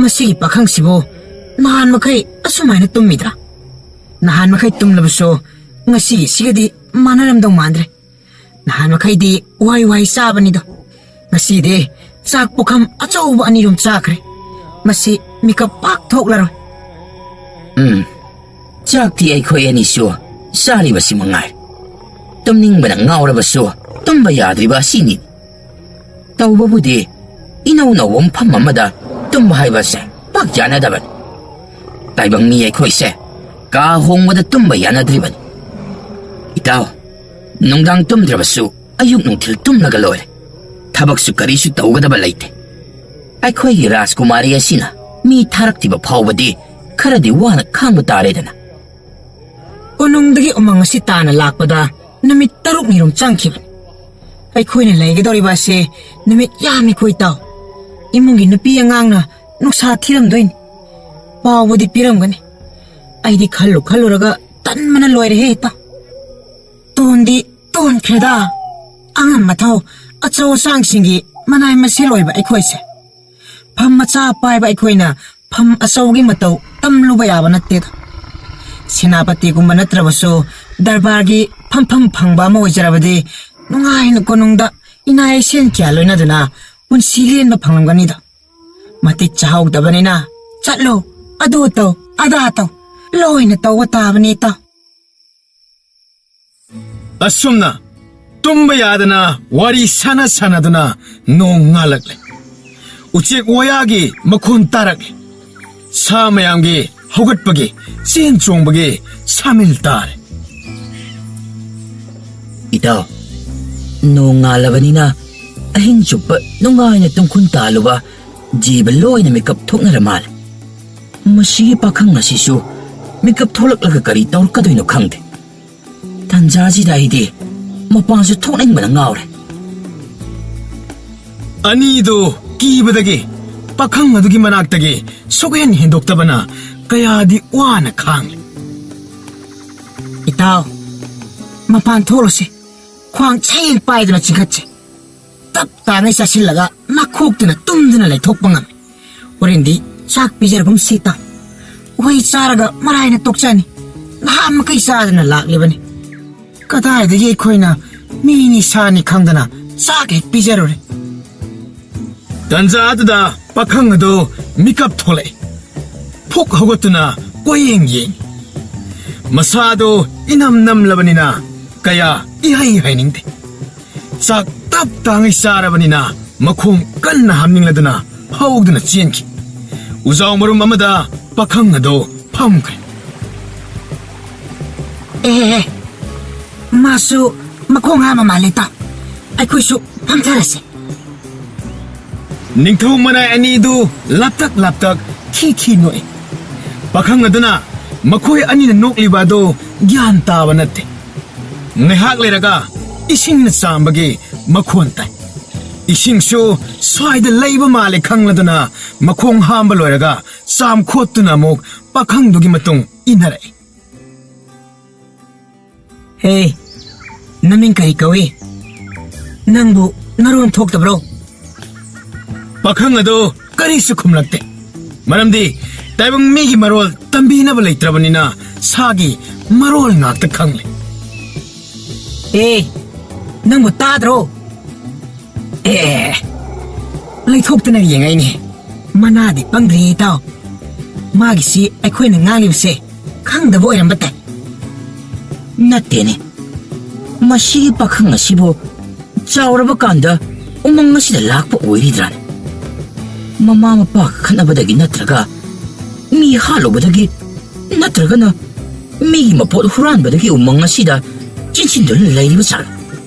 ꯃꯁꯤꯒꯤ ꯄꯥꯈꯪꯁꯤꯕꯨ ꯅꯍꯥꯟ ꯃꯈꯩ ꯑꯁꯨꯃꯥꯏꯅ ꯇꯨꯝꯃꯤꯗ꯭ꯔꯥ? ꯅꯍꯥꯟ ꯃꯈꯩ ꯇꯨꯝꯂꯕꯁꯨ ꯉꯁꯤꯒꯤꯁꯤꯒꯗꯤ ꯃꯥꯟꯅꯔꯝꯗꯧ ꯃꯥꯟꯗ꯭ꯔꯦ꯫ ꯅꯍꯥꯟ ꯃꯈꯩꯗꯤ ꯋꯥꯏ ꯋꯥꯏ ꯆꯥꯕꯅꯤꯗꯣ꯫ ꯉꯁꯤꯗꯤ ꯆꯥꯛ ꯄꯨꯈꯝ ꯑꯆꯧꯕ ꯑꯅꯤꯔꯣꯝ ꯆꯥꯈ꯭ꯔꯦ꯫ ꯃꯁꯤ ꯃꯤꯀꯞ ꯄꯥꯛ ꯊꯣꯛꯂꯔꯣꯏ꯫ ꯎꯝ, ꯆꯥꯛꯇꯤ ꯑꯩꯈꯣꯏ ꯑꯅꯤꯁꯨ ꯆꯥꯔꯤꯕꯁꯤ ꯃꯉꯥꯏ꯫ ꯇꯨꯝꯅꯤꯡꯕꯅ ꯉꯥꯎꯔꯕꯁꯨ ꯇꯨꯝꯕ ꯌꯥꯗ꯭ꯔꯤꯕ ꯑꯁꯤꯅꯤ꯫ ꯇꯧꯕꯕꯨꯗꯤ ꯏꯅꯧ ꯅꯧꯕ ꯃꯐꯝ ꯑꯃꯗ ꯇꯨꯝꯕ ꯍꯥꯏꯕꯁꯦ ꯄꯥꯛ ꯌꯥꯅꯗꯕꯅꯤ꯫ ꯇꯥꯏꯕꯪ ꯃꯤ ꯑꯩꯈꯣꯏꯁꯦ ꯀꯥ ꯍꯣꯡꯕꯗ ꯇꯨꯝꯕ ꯌꯥꯅꯗ꯭ꯔꯤꯕꯅꯤ꯫ ꯏꯇꯥꯎ, ꯅꯨꯡꯗꯥꯡ ꯇꯨꯝꯗ꯭ꯔꯕꯁꯨ ꯑꯌꯨꯛ ꯅꯨꯡꯊꯤꯜ ꯇꯨꯝꯂꯒ ꯂꯣꯏꯔꯦ꯫ ꯊꯕꯛꯁꯨ ꯀꯔꯤꯁꯨ ꯇꯧꯒꯗꯕ ꯂꯩꯇꯦ꯫ ꯑꯩꯈꯣꯏꯒꯤ ꯔꯥꯖꯀꯨꯃꯥꯔꯤ ꯑꯁꯤꯅ ꯃꯤ ꯊꯥꯔꯛꯇ꯭ꯔꯤꯕ ꯐꯥꯎꯕꯗꯤ ꯈꯔꯗꯤ ꯋꯥꯅ ꯈꯥꯡꯕ ꯇꯥꯔꯦꯗꯅ꯫ ꯀꯣꯅꯨꯡꯗꯒꯤ ꯎꯃꯪ ꯑꯁꯤ ꯇꯥꯅ ꯂꯥꯛꯄꯗ ꯅꯨꯃꯤꯠ ꯇꯔꯨꯛꯅꯤꯔꯣꯝ ꯆꯪꯈꯤꯕꯅꯤ꯫ ꯑꯩꯈꯣꯏꯅ ꯂꯩꯒꯗꯧꯔꯤꯕ ꯑꯁꯦ ꯅꯨꯃꯤꯠ ꯌꯥꯝꯃꯤꯀꯣ, ꯏꯇꯥꯎ꯫ ꯏꯃꯨꯡꯒꯤ ꯅꯨꯄꯤ ꯑꯉꯥꯡꯅ ꯅꯨꯡꯁꯥ ꯊꯤꯔꯝꯗꯣꯏꯅꯤ꯫ ꯄꯥꯎꯕꯨꯗꯤ ꯄꯤꯔꯝꯒꯅꯤ꯫ ꯑꯩꯗꯤ ꯈꯜꯂꯨ ꯈꯜꯂꯨꯔꯒ ꯇꯟꯕꯅ ꯂꯣꯏꯔꯦꯍꯦ, ꯏꯇꯥꯎ꯫ ꯇꯣꯟꯗꯤ ꯇꯣꯟꯈ꯭ꯔꯦꯗ꯫ ꯑꯉꯝ ꯑꯊꯧ ꯑꯆꯧ ꯑꯁꯥꯡꯁꯤꯡꯒꯤ ꯃꯅꯥꯏ ꯃꯁꯤꯜ ꯑꯣꯏꯕ ꯑꯩꯈꯣꯏꯁꯦ꯫ ꯐꯝ ꯃꯆꯥ ꯄꯥꯏꯕ ꯑꯩꯈꯣꯏꯅ ꯐꯝ ꯑꯆꯧꯒꯤ ꯃꯇꯧ ꯇꯝꯂꯨꯕ ꯌꯥꯕ ꯅꯠꯇꯦꯗ꯫ ꯁꯦꯅꯥꯄꯇꯤꯒꯨꯝꯕ ꯅꯠꯇ꯭ꯔꯕꯁꯨ ꯗꯔꯕꯥꯔꯒꯤ ꯐꯝꯐꯝ ꯐꯪꯕ ꯑꯃ ꯑꯣꯏꯖꯔꯕꯗꯤ ꯅꯨꯡꯉꯥꯏꯅ ꯀꯣꯅꯨꯡꯗ ꯏꯅꯥ ꯏꯁꯤꯡ ꯀꯌꯥ ꯂꯣꯏꯅꯗꯨꯅ ꯄꯨꯟꯁꯤ ꯂꯦꯟꯕ ꯐꯪꯂꯝꯒꯅꯤꯗꯣ꯫ ꯃꯇꯤꯛ ꯆꯥꯍꯧꯗꯕꯅꯤꯅ ꯆꯠꯂꯣ, ꯑꯗꯨ ꯇꯧ, ꯑꯗꯥ ꯇꯧ, ꯂꯣꯏꯅ ꯇꯧꯕ ꯇꯥꯕꯅꯤ, ꯏꯇꯥꯎ꯫ ꯑꯁꯨꯝꯅ ꯇꯨꯝꯕ ꯌꯥꯗꯅ ꯋꯥꯔꯤ ꯁꯥꯟꯅ ꯁꯥꯟꯅꯗꯨꯅ ꯅꯣꯡ ꯉꯥꯜꯂꯛꯂꯦ꯫ ꯎꯆꯦꯛ ꯋꯥꯌꯥꯒꯤ ꯃꯈꯣꯟ ꯇꯥꯔꯛꯂꯦ꯫ ꯁꯥ ꯃꯌꯥꯝꯒꯤ ꯍꯧꯒꯠꯄꯒꯤ, ꯆꯦꯟ ꯆꯣꯡꯕꯒꯤ ꯁꯥꯃꯤꯜ ꯇꯥꯔꯦ꯫ ꯏꯇꯥꯎ, ꯅꯣꯡ ꯉꯥꯜꯂꯕꯅꯤꯅ ꯑꯍꯤꯡ ꯆꯨꯞꯄ ꯅꯨꯡꯉꯥꯏꯅ ꯇꯨꯝꯈꯨꯟ ꯇꯥꯜꯂꯨꯕ ꯖꯤꯕ ꯂꯣꯏꯅ ꯃꯤꯀꯞ ꯊꯣꯛꯅꯔ ꯃꯥꯜꯂꯦ꯫ ꯃꯁꯤꯒꯤ ꯄꯥꯈꯪ ꯑꯁꯤꯁꯨ ꯃꯤꯀꯞ ꯊꯣꯛꯂꯛꯂꯒ ꯀꯔꯤ ꯇꯧꯔꯛꯀꯗꯣꯏꯅꯣ ꯈꯪꯗꯦ꯫ ꯇꯟꯖꯥꯁꯤꯗ ꯑꯩꯗꯤ ꯃꯄꯥꯟꯁꯨ ꯊꯣꯛꯅꯤꯡꯕꯅ ꯉꯥꯎꯔꯦ꯫ ꯑꯅꯤꯗꯨ ꯀꯤꯕꯗꯒꯤ ꯄꯥꯈꯪ ꯑꯗꯨꯒꯤ ꯃꯅꯥꯛꯇꯒꯤ ꯁꯨꯛꯍꯦꯟ ꯍꯦꯟꯗꯣꯛꯇꯕꯅ ꯀꯌꯥꯗꯤ ꯋꯥꯅ ꯈꯥꯡꯂꯦ꯫ ꯏꯇꯥꯎ, ꯃꯄꯥꯟ ꯊꯣꯛꯂꯁꯤ꯫ ꯈ꯭ꯋꯥꯡ ꯁꯌꯦꯡ ꯄꯥꯏꯗꯨꯅ ꯆꯤꯡꯈꯠꯁꯤ꯫ ꯇꯞ ꯇꯥꯉꯩ ꯆꯥꯁꯤꯜꯂꯒ ꯃꯈꯣꯛꯇꯨꯅ ꯇꯨꯝꯗꯨꯅ ꯂꯩꯊꯣꯛꯄ ꯉꯝꯃꯤ꯫ ꯍꯣꯔꯦꯟꯗꯤ ꯆꯥꯛ ꯄꯤꯖꯔꯒꯨꯝꯁꯤ ꯏꯇꯥꯎ꯫ ꯎꯍꯩ ꯆꯥꯔꯒ ꯃꯔꯥꯏꯅ ꯇꯣꯛꯆꯅꯤ꯫ ꯅꯍꯥꯟ ꯃꯈꯩ ꯆꯥꯗꯨꯅ ꯂꯥꯛꯂꯤꯕꯅꯤ꯫ ꯀꯗꯥꯏꯗꯒꯤ ꯑꯩꯈꯣꯏꯅ ꯃꯤꯅꯤ ꯁꯥꯅꯤ ꯈꯪꯗꯅ ꯆꯥꯛ ꯍꯦꯛ ꯄꯤꯖꯔꯨꯔꯦ꯫ ꯇꯟꯖꯥ ꯑꯗꯨꯗ ꯄꯥꯈꯪ ꯑꯗꯨ ꯃꯤꯀꯞ ꯊꯣꯛꯂꯛꯏ꯫ ꯐꯨꯛ ꯍꯧꯒꯠꯇꯨꯅ ꯀꯣꯏꯌꯦꯡ ꯌꯦꯡꯉꯤ꯫ ꯃꯁꯥꯗꯨ ꯏꯅꯝ ꯅꯝꯂꯕꯅꯤꯅ ꯀꯌꯥ ꯏꯍꯩ ꯍꯩꯅꯤꯡꯗꯦ꯫ ꯆꯥꯛ ꯇꯞ ꯇꯥꯉꯩ ꯆꯥꯔꯕꯅꯤꯅ ꯃꯈꯣꯡ ꯀꯟꯅ ꯍꯥꯝꯅꯤꯡꯂꯗꯨꯅ ꯍꯧꯗꯨꯅ ꯆꯦꯟꯈꯤ꯫ ꯎꯖꯥꯎ ꯃꯔꯨꯝ ꯑꯃꯗ ꯄꯥꯈꯪ ꯑꯗꯨ ꯐꯝꯈ꯭ꯔꯦ꯫ ꯑꯦ, ꯃꯥꯁꯨ ꯃꯈꯣꯡ ꯍꯥꯝꯕ ꯃꯥꯜꯂꯦ, ꯏꯇꯥꯎ꯫ ꯑꯩꯈꯣꯏꯁꯨ ꯐꯝꯊꯔꯁꯦ꯫ ꯅꯤꯡꯊꯧ ꯃꯅꯥꯏ ꯑꯅꯤꯗꯨ ꯂꯥꯞꯇꯛ ꯂꯥꯞꯇꯛ ꯈꯤ ꯈꯤ ꯅꯣꯛꯏ꯫ ꯄꯥꯈꯪ ꯑꯗꯨꯅ ꯃꯈꯣꯏ ꯑꯅꯤꯅ ꯅꯣꯛꯂꯤꯕ ꯑꯗꯨ ꯒ꯭ꯌꯥꯟ ꯇꯥꯕ ꯅꯠꯇꯦ꯫ ꯉꯥꯏꯍꯥꯛ ꯂꯩꯔꯒ ꯏꯁꯤꯡꯅ ꯆꯥꯝꯕꯒꯤ ꯃꯈꯣꯟ ꯇꯥꯏ꯫ ꯏꯁꯤꯡꯁꯨ ꯁ꯭ꯋꯥꯏꯗ ꯂꯩꯕ ꯃꯥꯜꯂꯦ ꯈꯪꯂꯗꯨꯅ ꯃꯈꯣꯡ ꯍꯥꯝꯕ ꯂꯣꯏꯔꯒ ꯆꯥꯝ ꯈꯣꯠꯇꯨꯅ ꯑꯃꯨꯛ ꯄꯥꯈꯪꯗꯨꯒꯤ ꯃꯇꯨꯡ ꯏꯟꯅꯔꯛꯏ꯫ ꯍꯦ, ꯅꯃꯤꯡ ꯀꯔꯤ ꯀꯧꯏ? ꯅꯪꯕꯨ ꯅꯔꯣꯟ ꯊꯣꯛꯇꯕ꯭ꯔꯣ? ꯄꯥꯈꯪ ꯑꯗꯨ ꯀꯔꯤꯁꯨ ꯈꯨꯝꯂꯛꯇꯦ꯫ ꯃꯔꯝꯗꯤ ꯇꯥꯏꯕꯪ ꯃꯤꯒꯤ ꯃꯔꯣꯜ ꯇꯝꯕꯤꯅꯕ ꯂꯩꯇ꯭ꯔꯕꯅꯤꯅ ꯁꯥꯒꯤ ꯃꯔꯣꯜ ꯉꯥꯛꯇ ꯈꯪꯂꯦ꯫ ꯑꯦ, ꯅꯪꯕꯨ ꯇꯥꯗ꯭ꯔꯣ? ꯑꯦ, ꯂꯩꯊꯣꯛꯇꯅ ꯌꯦꯡꯉꯛꯏꯅꯦ꯫ ꯃꯅꯥꯗꯤ ꯄꯪꯗ꯭ꯔꯤ, ꯏꯇꯥꯎ꯫ ꯃꯥꯒꯤꯁꯤ ꯑꯩꯈꯣꯏꯅ ꯉꯥꯡꯂꯤꯕꯁꯦ ꯈꯪꯗꯕ ꯑꯣꯏꯔꯝꯕ ꯇꯥꯏ꯫ ꯅꯠꯇꯦꯅꯦ, ꯃꯁꯤꯒꯤ ꯄꯥꯈꯪ ꯑꯁꯤꯕꯨ ꯆꯥꯎꯔꯕ ꯀꯥꯟꯗ ꯎꯃꯪ ꯑꯁꯤꯗ ꯂꯥꯛꯄ ꯑꯣꯏꯔꯤꯗ꯭ꯔꯥꯅꯦ? ꯃꯃꯥ ꯃꯄꯥ ꯈꯠꯅꯕꯗꯒꯤ ꯅꯠꯇ꯭ꯔꯒ ꯃꯤ ꯍꯥꯠꯂꯨꯕꯗꯒꯤ ꯅꯠꯇ꯭ꯔꯒꯅ ꯃꯤꯒꯤ ꯃꯄꯣꯠ ꯍꯨꯔꯥꯟꯕꯗꯒꯤ ꯎꯃꯪ ꯑꯁꯤꯗ ꯆꯤꯟꯁꯤꯟꯗꯨꯅ ꯂꯩꯔꯤꯕ ꯖꯥꯠꯂ?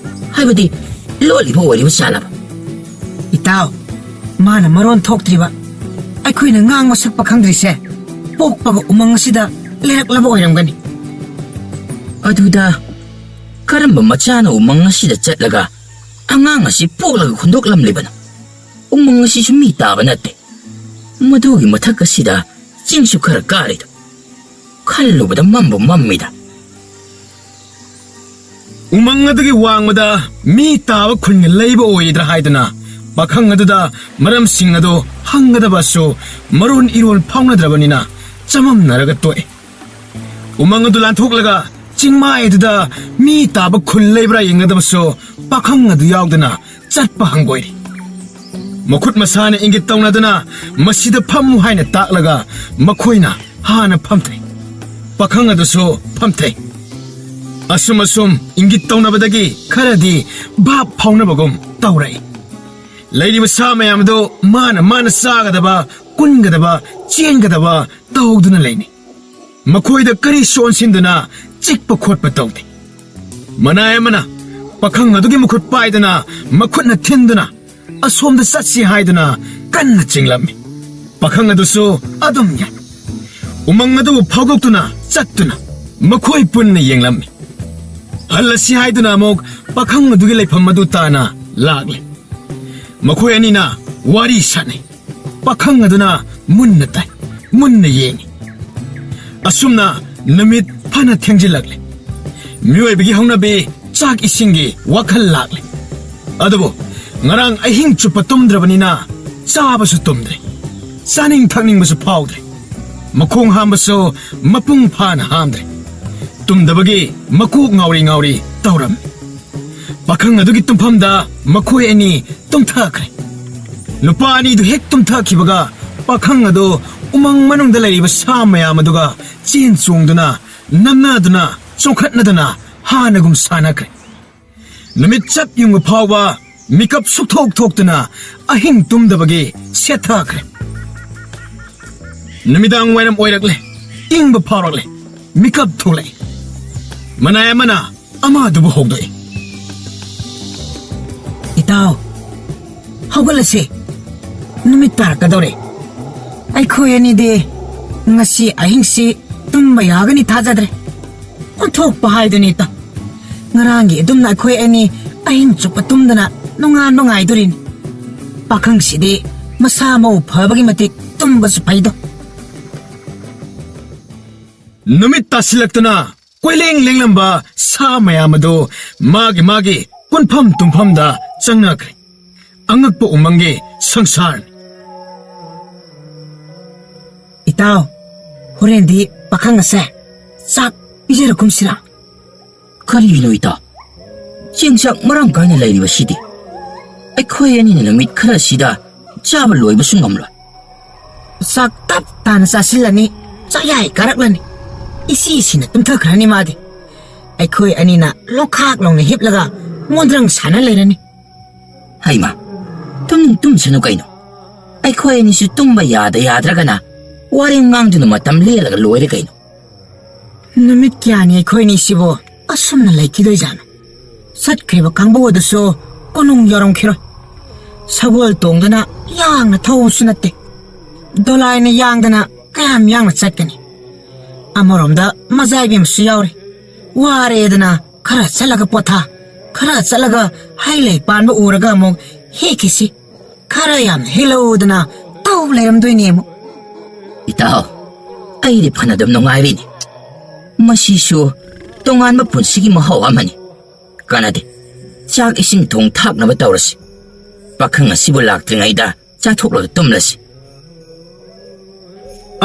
ꯍꯥꯏꯕꯗꯤ, ꯂꯣꯠꯂꯤꯕ ꯑꯣꯏꯔꯤꯕ ꯖꯥꯠꯂꯕ? ꯏꯇꯥꯎ, ꯃꯥꯅ ꯃꯔꯣꯟ ꯊꯣꯛꯇ꯭ꯔꯤꯕ, ꯑꯩꯈꯣꯏꯅ ꯉꯥꯡꯕ ꯁꯛꯄ ꯈꯪꯗ꯭ꯔꯤꯁꯦ, ꯄꯣꯛꯄꯒ ꯎꯃꯪ ꯑꯁꯤꯗ ꯂꯩꯔꯛꯂꯕ ꯑꯣꯏꯔꯝꯒꯅꯤ꯫ ꯑꯗꯨꯗ ꯀꯔꯝꯕ ꯃꯆꯥꯅ ꯎꯃꯪ ꯑꯁꯤꯗ ꯆꯠꯂꯒ ꯑꯉꯥꯡ ꯑꯁꯤ ꯄꯣꯛꯂꯒ ꯍꯨꯟꯗꯣꯛꯂꯝꯂꯤꯕꯅꯣ? ꯎꯃꯪ ꯑꯁꯤꯁꯨ ꯃꯤ ꯇꯥꯕ ꯅꯠꯇꯦ꯫ ꯃꯗꯨꯒꯤ ꯃꯊꯛ ꯑꯁꯤꯗ ꯆꯤꯡꯁꯨ ꯈꯔ ꯀꯥꯔꯤꯗꯣ꯫ ꯈꯜꯂꯨꯕꯗ ꯃꯝꯕꯨ ꯃꯝꯃꯤꯗ꯫ ꯎꯃꯪ ꯑꯗꯨꯒꯤ ꯋꯥꯡꯃꯗ ꯃꯤ ꯇꯥꯕ ꯈꯨꯟꯒ ꯂꯩꯕ ꯑꯣꯏꯗ꯭ꯔꯥ ꯍꯥꯏꯗꯨꯅ ꯄꯥꯈꯪ ꯑꯗꯨꯗ ꯃꯔꯝꯁꯤꯡ ꯑꯗꯨ ꯍꯪꯒꯗꯕꯁꯨ ꯃꯔꯣꯟ ꯏꯔꯣꯟ ꯐꯥꯎꯅꯗ꯭ꯔꯕꯅꯤꯅ ꯆꯃꯝꯅꯔꯒ ꯇꯣꯛꯏ꯫ ꯎꯃꯪ ꯑꯗꯨ ꯂꯥꯟꯊꯣꯛꯂꯒ ꯆꯤꯡꯃꯥꯏ ꯑꯗꯨꯗ ꯃꯤ ꯇꯥꯕ ꯈꯨꯜ ꯂꯩꯕ꯭ꯔꯥ ꯌꯦꯡꯒꯗꯕꯁꯨ ꯄꯥꯈꯪ ꯑꯗꯨ ꯌꯥꯎꯗꯅ ꯆꯠꯄ ꯍꯪꯒꯣꯏꯔꯤ꯫ ꯃꯈꯨꯠ ꯃꯁꯥꯅ ꯏꯪꯒꯤꯠ ꯇꯧꯅꯗꯨꯅ ꯃꯁꯤꯗ ꯐꯝꯃꯨ ꯍꯥꯏꯅ ꯇꯥꯛꯂꯒ ꯃꯈꯣꯏꯅ ꯍꯥꯟꯅ ꯐꯝꯊꯩ꯫ ꯄꯥꯈꯪ ꯑꯗꯨꯁꯨ ꯐꯝꯊꯩ꯫ ꯑꯁꯨꯝ ꯑꯁꯨꯝ ꯏꯪꯒꯤꯠ ꯇꯧꯅꯕꯗꯒꯤ ꯈꯔꯗꯤ ꯚꯥꯞ ꯐꯥꯎꯅꯕꯒꯨꯝ ꯇꯧꯔꯛꯏ꯫ ꯂꯩꯔꯤꯕ ꯁꯥ ꯃꯌꯥꯝ ꯑꯗꯨ ꯃꯥꯅ ꯃꯥꯅ ꯆꯥꯒꯗꯕ, ꯀꯨꯟꯒꯗꯕ, ꯆꯦꯟꯒꯗꯕ ꯇꯧꯗꯨꯅ ꯂꯩꯅꯩ꯫ ꯃꯈꯣꯏꯗ ꯀꯔꯤꯁꯨ ꯑꯣꯟꯁꯤꯟꯗꯨꯅ ꯆꯤꯛꯄ ꯈꯣꯠꯄ ꯇꯧꯗꯦ꯫ ꯃꯅꯥꯏ ꯑꯃꯅ ꯄꯥꯈꯪ ꯑꯗꯨꯒꯤ ꯃꯈꯨꯠ ꯄꯥꯏꯗꯨꯅ ꯃꯈꯨꯠꯅ ꯊꯤꯟꯗꯨꯅ ꯑꯁꯣꯝꯗ ꯆꯠꯁꯤ ꯍꯥꯏꯗꯨꯅ ꯀꯟꯅ ꯆꯤꯡꯂꯝꯃꯤ꯫ ꯄꯥꯈꯪ ꯑꯗꯨꯁꯨ ꯑꯗꯨꯝ ꯌꯥꯏ꯫ ꯎꯃꯪ ꯑꯗꯨꯕꯨ ꯐꯥꯎꯗꯣꯛꯇꯨꯅ ꯆꯠꯇꯨꯅ ꯃꯈꯣꯏ ꯄꯨꯟꯅ ꯌꯦꯡꯂꯝꯃꯤ꯫ ꯍꯜꯂꯁꯤ ꯍꯥꯏꯗꯨꯅ ꯑꯃꯨꯛ ꯄꯥꯈꯪ ꯑꯗꯨꯒꯤ ꯂꯩꯐꯝ ꯑꯗꯨ ꯇꯥꯅ ꯂꯥꯛꯂꯦ꯫ ꯃꯈꯣꯏ ꯑꯅꯤꯅ ꯋꯥꯔꯤ ꯁꯥꯟꯅꯩ꯫ ꯄꯥꯈꯪ ꯑꯗꯨꯅ ꯃꯨꯟꯅ ꯇꯥꯏ, ꯃꯨꯟꯅ ꯌꯦꯡꯏ꯫ ꯑꯁꯨꯝꯅ ꯅꯨꯃꯤꯠ ꯐꯅ ꯊꯦꯡꯖꯤꯜꯂꯛꯂꯦ꯫ ꯃꯤꯑꯣꯏꯕꯒꯤ ꯍꯧꯅꯕꯤ ꯆꯥꯛ ꯏꯁꯤꯡꯒꯤ ꯋꯥꯈꯜ ꯂꯥꯛꯂꯦ꯫ ꯑꯗꯨꯕꯨ ꯉꯔꯥꯡ ꯑꯍꯤꯡ ꯆꯨꯞꯄ ꯇꯨꯝꯗ꯭ꯔꯕꯅꯤꯅ ꯆꯥꯕꯁꯨ ꯇꯨꯝꯗ꯭ꯔꯦ, ꯆꯥꯅꯤꯡ ꯊꯛꯅꯤꯡꯕꯁꯨ ꯐꯥꯎꯗ꯭ꯔꯦ꯫ ꯃꯈꯣꯡ ꯍꯥꯝꯕꯁꯨ ꯃꯄꯨꯡ ꯐꯥꯅ ꯍꯥꯝꯗ꯭ꯔꯦ꯫ ꯇꯨꯝꯗꯕꯒꯤ ꯃꯀꯣꯛ ꯉꯥꯎꯔꯤ ꯉꯥꯎꯔꯤ ꯇꯧꯔꯝꯃꯤ꯫ ꯄꯥꯈꯪ ꯑꯗꯨꯒꯤ ꯇꯨꯝꯐꯝꯗ ꯃꯈꯣꯏ ꯑꯅꯤ ꯇꯨꯝꯊꯈ꯭ꯔꯦ꯫ ꯅꯨꯄꯥ ꯑꯅꯤꯗꯨ ꯍꯦꯛ ꯇꯨꯝꯊꯈꯤꯕꯒ, ꯄꯥꯈꯪ ꯑꯗꯨ ꯎꯃꯪ ꯃꯅꯨꯡꯗ ꯂꯩꯔꯤꯕ ꯁꯥ ꯃꯌꯥꯝ ꯑꯗꯨꯒ ꯆꯦꯟ ꯆꯣꯡꯗꯨꯅ, ꯅꯝꯅꯗꯨꯅ, ꯆꯣꯡꯈꯠꯅꯗꯨꯅ ꯍꯥꯟꯅꯒꯨꯝ ꯁꯥꯟꯅꯈ꯭ꯔꯦ꯫ ꯅꯨꯃꯤꯠ ꯆꯞ ꯌꯨꯡꯕ ꯐꯥꯎꯕ ꯃꯤꯀꯞ ꯁꯨꯛꯊꯣꯛ ꯊꯣꯛꯇꯅ, ꯑꯍꯤꯡ ꯇꯨꯝꯗꯕꯒꯤ ꯁꯦꯠꯊꯈ꯭ꯔꯦ꯫ ꯅꯨꯃꯤꯗꯥꯡ ꯋꯥꯏꯔꯝ ꯑꯣꯏꯔꯛꯂꯦ꯫ ꯏꯪꯕ ꯐꯥꯎꯔꯛꯂꯦ꯫ ꯃꯤꯀꯞ ꯊꯣꯛꯂꯛꯏ꯫ ꯃꯅꯥꯏ ꯑꯃꯅ ꯑꯃꯗꯨꯕꯨ ꯍꯧꯗꯣꯛꯏ꯫ "ꯏꯇꯥꯎ, ꯍꯧꯒꯠꯂꯁꯤ꯫ ꯅꯨꯃꯤꯠ ꯇꯥꯔꯛꯀꯗꯧꯔꯦ꯫ ꯑꯩꯈꯣꯏ ꯑꯅꯤꯗꯤ ꯉꯁꯤ ꯑꯍꯤꯡꯁꯤ ꯇꯨꯝꯕ ꯌꯥꯒꯅꯤ ꯊꯥꯖꯗ꯭ꯔꯦ꯫ ꯑꯣꯟꯊꯣꯛꯄ ꯍꯥꯏꯗꯨꯅꯤ, ꯏꯇꯥꯎ꯫ ꯉꯔꯥꯡꯒꯤ ꯑꯗꯨꯝꯅ ꯑꯩꯈꯣꯏ ꯑꯅꯤ ꯑꯍꯤꯡ ꯆꯨꯞꯄ ꯇꯨꯝꯗꯅ ꯅꯨꯡꯉꯥꯏ ꯅꯨꯡꯉꯥꯏꯗꯣꯔꯤꯅꯤ꯫ ꯄꯥꯈꯪꯁꯤꯗꯤ ꯃꯁꯥ ꯃꯎ ꯐꯕꯒꯤ ꯃꯇꯤꯛ ꯇꯨꯝꯕꯁꯨ ꯐꯩꯗꯣ"꯫ ꯅꯨꯃꯤꯠ ꯇꯥꯁꯤꯜꯂꯛꯇꯅ ꯀꯣꯏꯂꯦꯡ ꯂꯦꯡꯂꯝꯕ ꯁꯥ ꯃꯌꯥꯝ ꯑꯗꯨ ꯃꯥꯒꯤ ꯃꯥꯒꯤ ꯀꯨꯟꯐꯝ ꯇꯨꯝꯐꯝꯗ ꯆꯪꯅꯈ꯭ꯔꯦ꯫ ꯑꯉꯛꯄ ꯎꯃꯪꯒꯤ ꯁꯪꯁꯥꯔꯅꯤ꯫ "ꯏꯇꯥꯎ, ꯍꯣꯔꯦꯟꯗꯤ ꯄꯥꯈꯪ ꯑꯁꯦ ꯆꯥꯛ ꯄꯤꯖꯔꯛꯀꯨꯝꯁꯤꯔꯥ?" "ꯀꯔꯤꯅꯣ ꯏꯇꯥꯎ? ꯆꯦꯡ ꯆꯥꯛ ꯃꯔꯥꯡ ꯀꯥꯏꯅ ꯂꯩꯔꯤꯕꯁꯤꯗꯤ꯫ ꯑꯩꯈꯣꯏ ꯑꯅꯤꯅ ꯅꯨꯃꯤꯠ ꯈꯔꯁꯤꯗ ꯆꯥꯕ ꯂꯣꯏꯕꯁꯨ ꯉꯝꯂꯣꯏ"꯫ "ꯆꯥꯛ ꯇꯞ ꯇꯥꯅ ꯆꯥꯁꯤꯜꯂꯅꯤ, ꯆꯥꯌꯥꯏ ꯀꯥꯔꯛꯂꯅꯤ꯫ ꯏꯁꯤ ꯁꯤꯅ ꯇꯨꯝꯊꯈ꯭ꯔꯅꯤ ꯃꯥꯗꯤ꯫ ꯑꯩꯈꯣꯏ ꯑꯅꯤꯅ ꯂꯣꯡꯈꯥꯛ ꯂꯣꯡꯅ ꯍꯤꯞꯂꯒ ꯃꯣꯟꯗ꯭ꯔꯪ ꯁꯥꯟꯅ ꯂꯩꯔꯅꯤ"꯫ "ꯍꯩꯃꯥ, ꯇꯨꯝꯅꯤꯡ ꯇꯨꯝꯁꯅꯨ ꯀꯩꯅꯣ꯫ ꯑꯩꯈꯣꯏ ꯑꯅꯤꯁꯨ ꯇꯨꯝꯕ ꯌꯥꯗ ꯌꯥꯗ꯭ꯔꯒꯅ ꯋꯥꯔꯦꯝ ꯉꯥꯡꯗꯨꯅ ꯃꯇꯝ ꯂꯦꯜꯂꯒ ꯂꯣꯏꯔꯦ ꯀꯩꯅꯣ"꯫ "ꯅꯨꯃꯤꯠ ꯀꯌꯥꯅꯤ ꯑꯩꯈꯣꯏ ꯑꯅꯤꯁꯤꯕꯨ ꯑꯁꯨꯝꯅ ꯂꯩꯈꯤꯗꯣꯏꯖꯥꯠꯅꯣ? ꯆꯠꯈ꯭ꯔꯤꯕ ꯀꯥꯡꯕꯨ ꯑꯗꯨꯁꯨ ꯀꯣꯅꯨꯡ ꯌꯧꯔꯝꯈꯤꯔꯣꯏ꯫ ꯁꯒꯣꯜ ꯇꯣꯡꯗꯅ ꯌꯥꯡꯅ ꯊꯧꯕꯁꯨ ꯅꯠꯇꯦ꯫ ꯗꯣꯂꯥꯏꯅ ꯌꯥꯡꯗꯅ ꯀꯌꯥꯝ ꯌꯥꯡꯅ ꯆꯠꯀꯅꯤ? ꯑꯃꯔꯣꯝꯗ ꯃꯖꯥ ꯏꯕꯦꯝꯃꯁꯨ ꯌꯥꯎꯔꯤ꯫ ꯋꯥꯔꯦꯗꯅ ꯈꯔ ꯆꯠꯂꯒ ꯄꯣꯊꯥ, ꯈꯔ ꯆꯠꯂꯒ ꯍꯩ ꯂꯩ ꯄꯥꯟꯕ ꯎꯔꯒ ꯑꯃꯨꯛ ꯍꯦꯛꯈꯤꯁꯤ, ꯈꯔ ꯌꯥꯝꯅ ꯍꯦꯛꯂꯛꯎꯗꯅ ꯇꯧ ꯂꯩꯔꯝꯗꯣꯏꯅꯦ ꯑꯃꯨꯛ"꯫ "ꯏꯇꯥꯎ, ꯑꯩꯗꯤ ꯐꯅꯗꯨꯝ ꯅꯨꯡꯉꯥꯏꯔꯤꯅꯤ꯫ ꯃꯁꯤꯁꯨ ꯇꯣꯉꯥꯟꯕ ꯄꯨꯟꯁꯤꯒꯤ ꯃꯍꯥꯎ ꯑꯃꯅꯤ꯫ ꯀꯥꯟꯅꯗꯦ, ꯆꯥꯛ ꯏꯁꯤꯡ ꯊꯣꯡ ꯊꯥꯛꯅꯕ ꯇꯧꯔꯁꯤ꯫ ꯄꯥꯈꯪ ꯑꯁꯤꯕꯨ ꯂꯥꯛꯇ꯭ꯔꯤꯉꯩꯗ ꯆꯥꯊꯣꯛꯂꯒ ꯇꯨꯝꯂꯁꯤ"꯫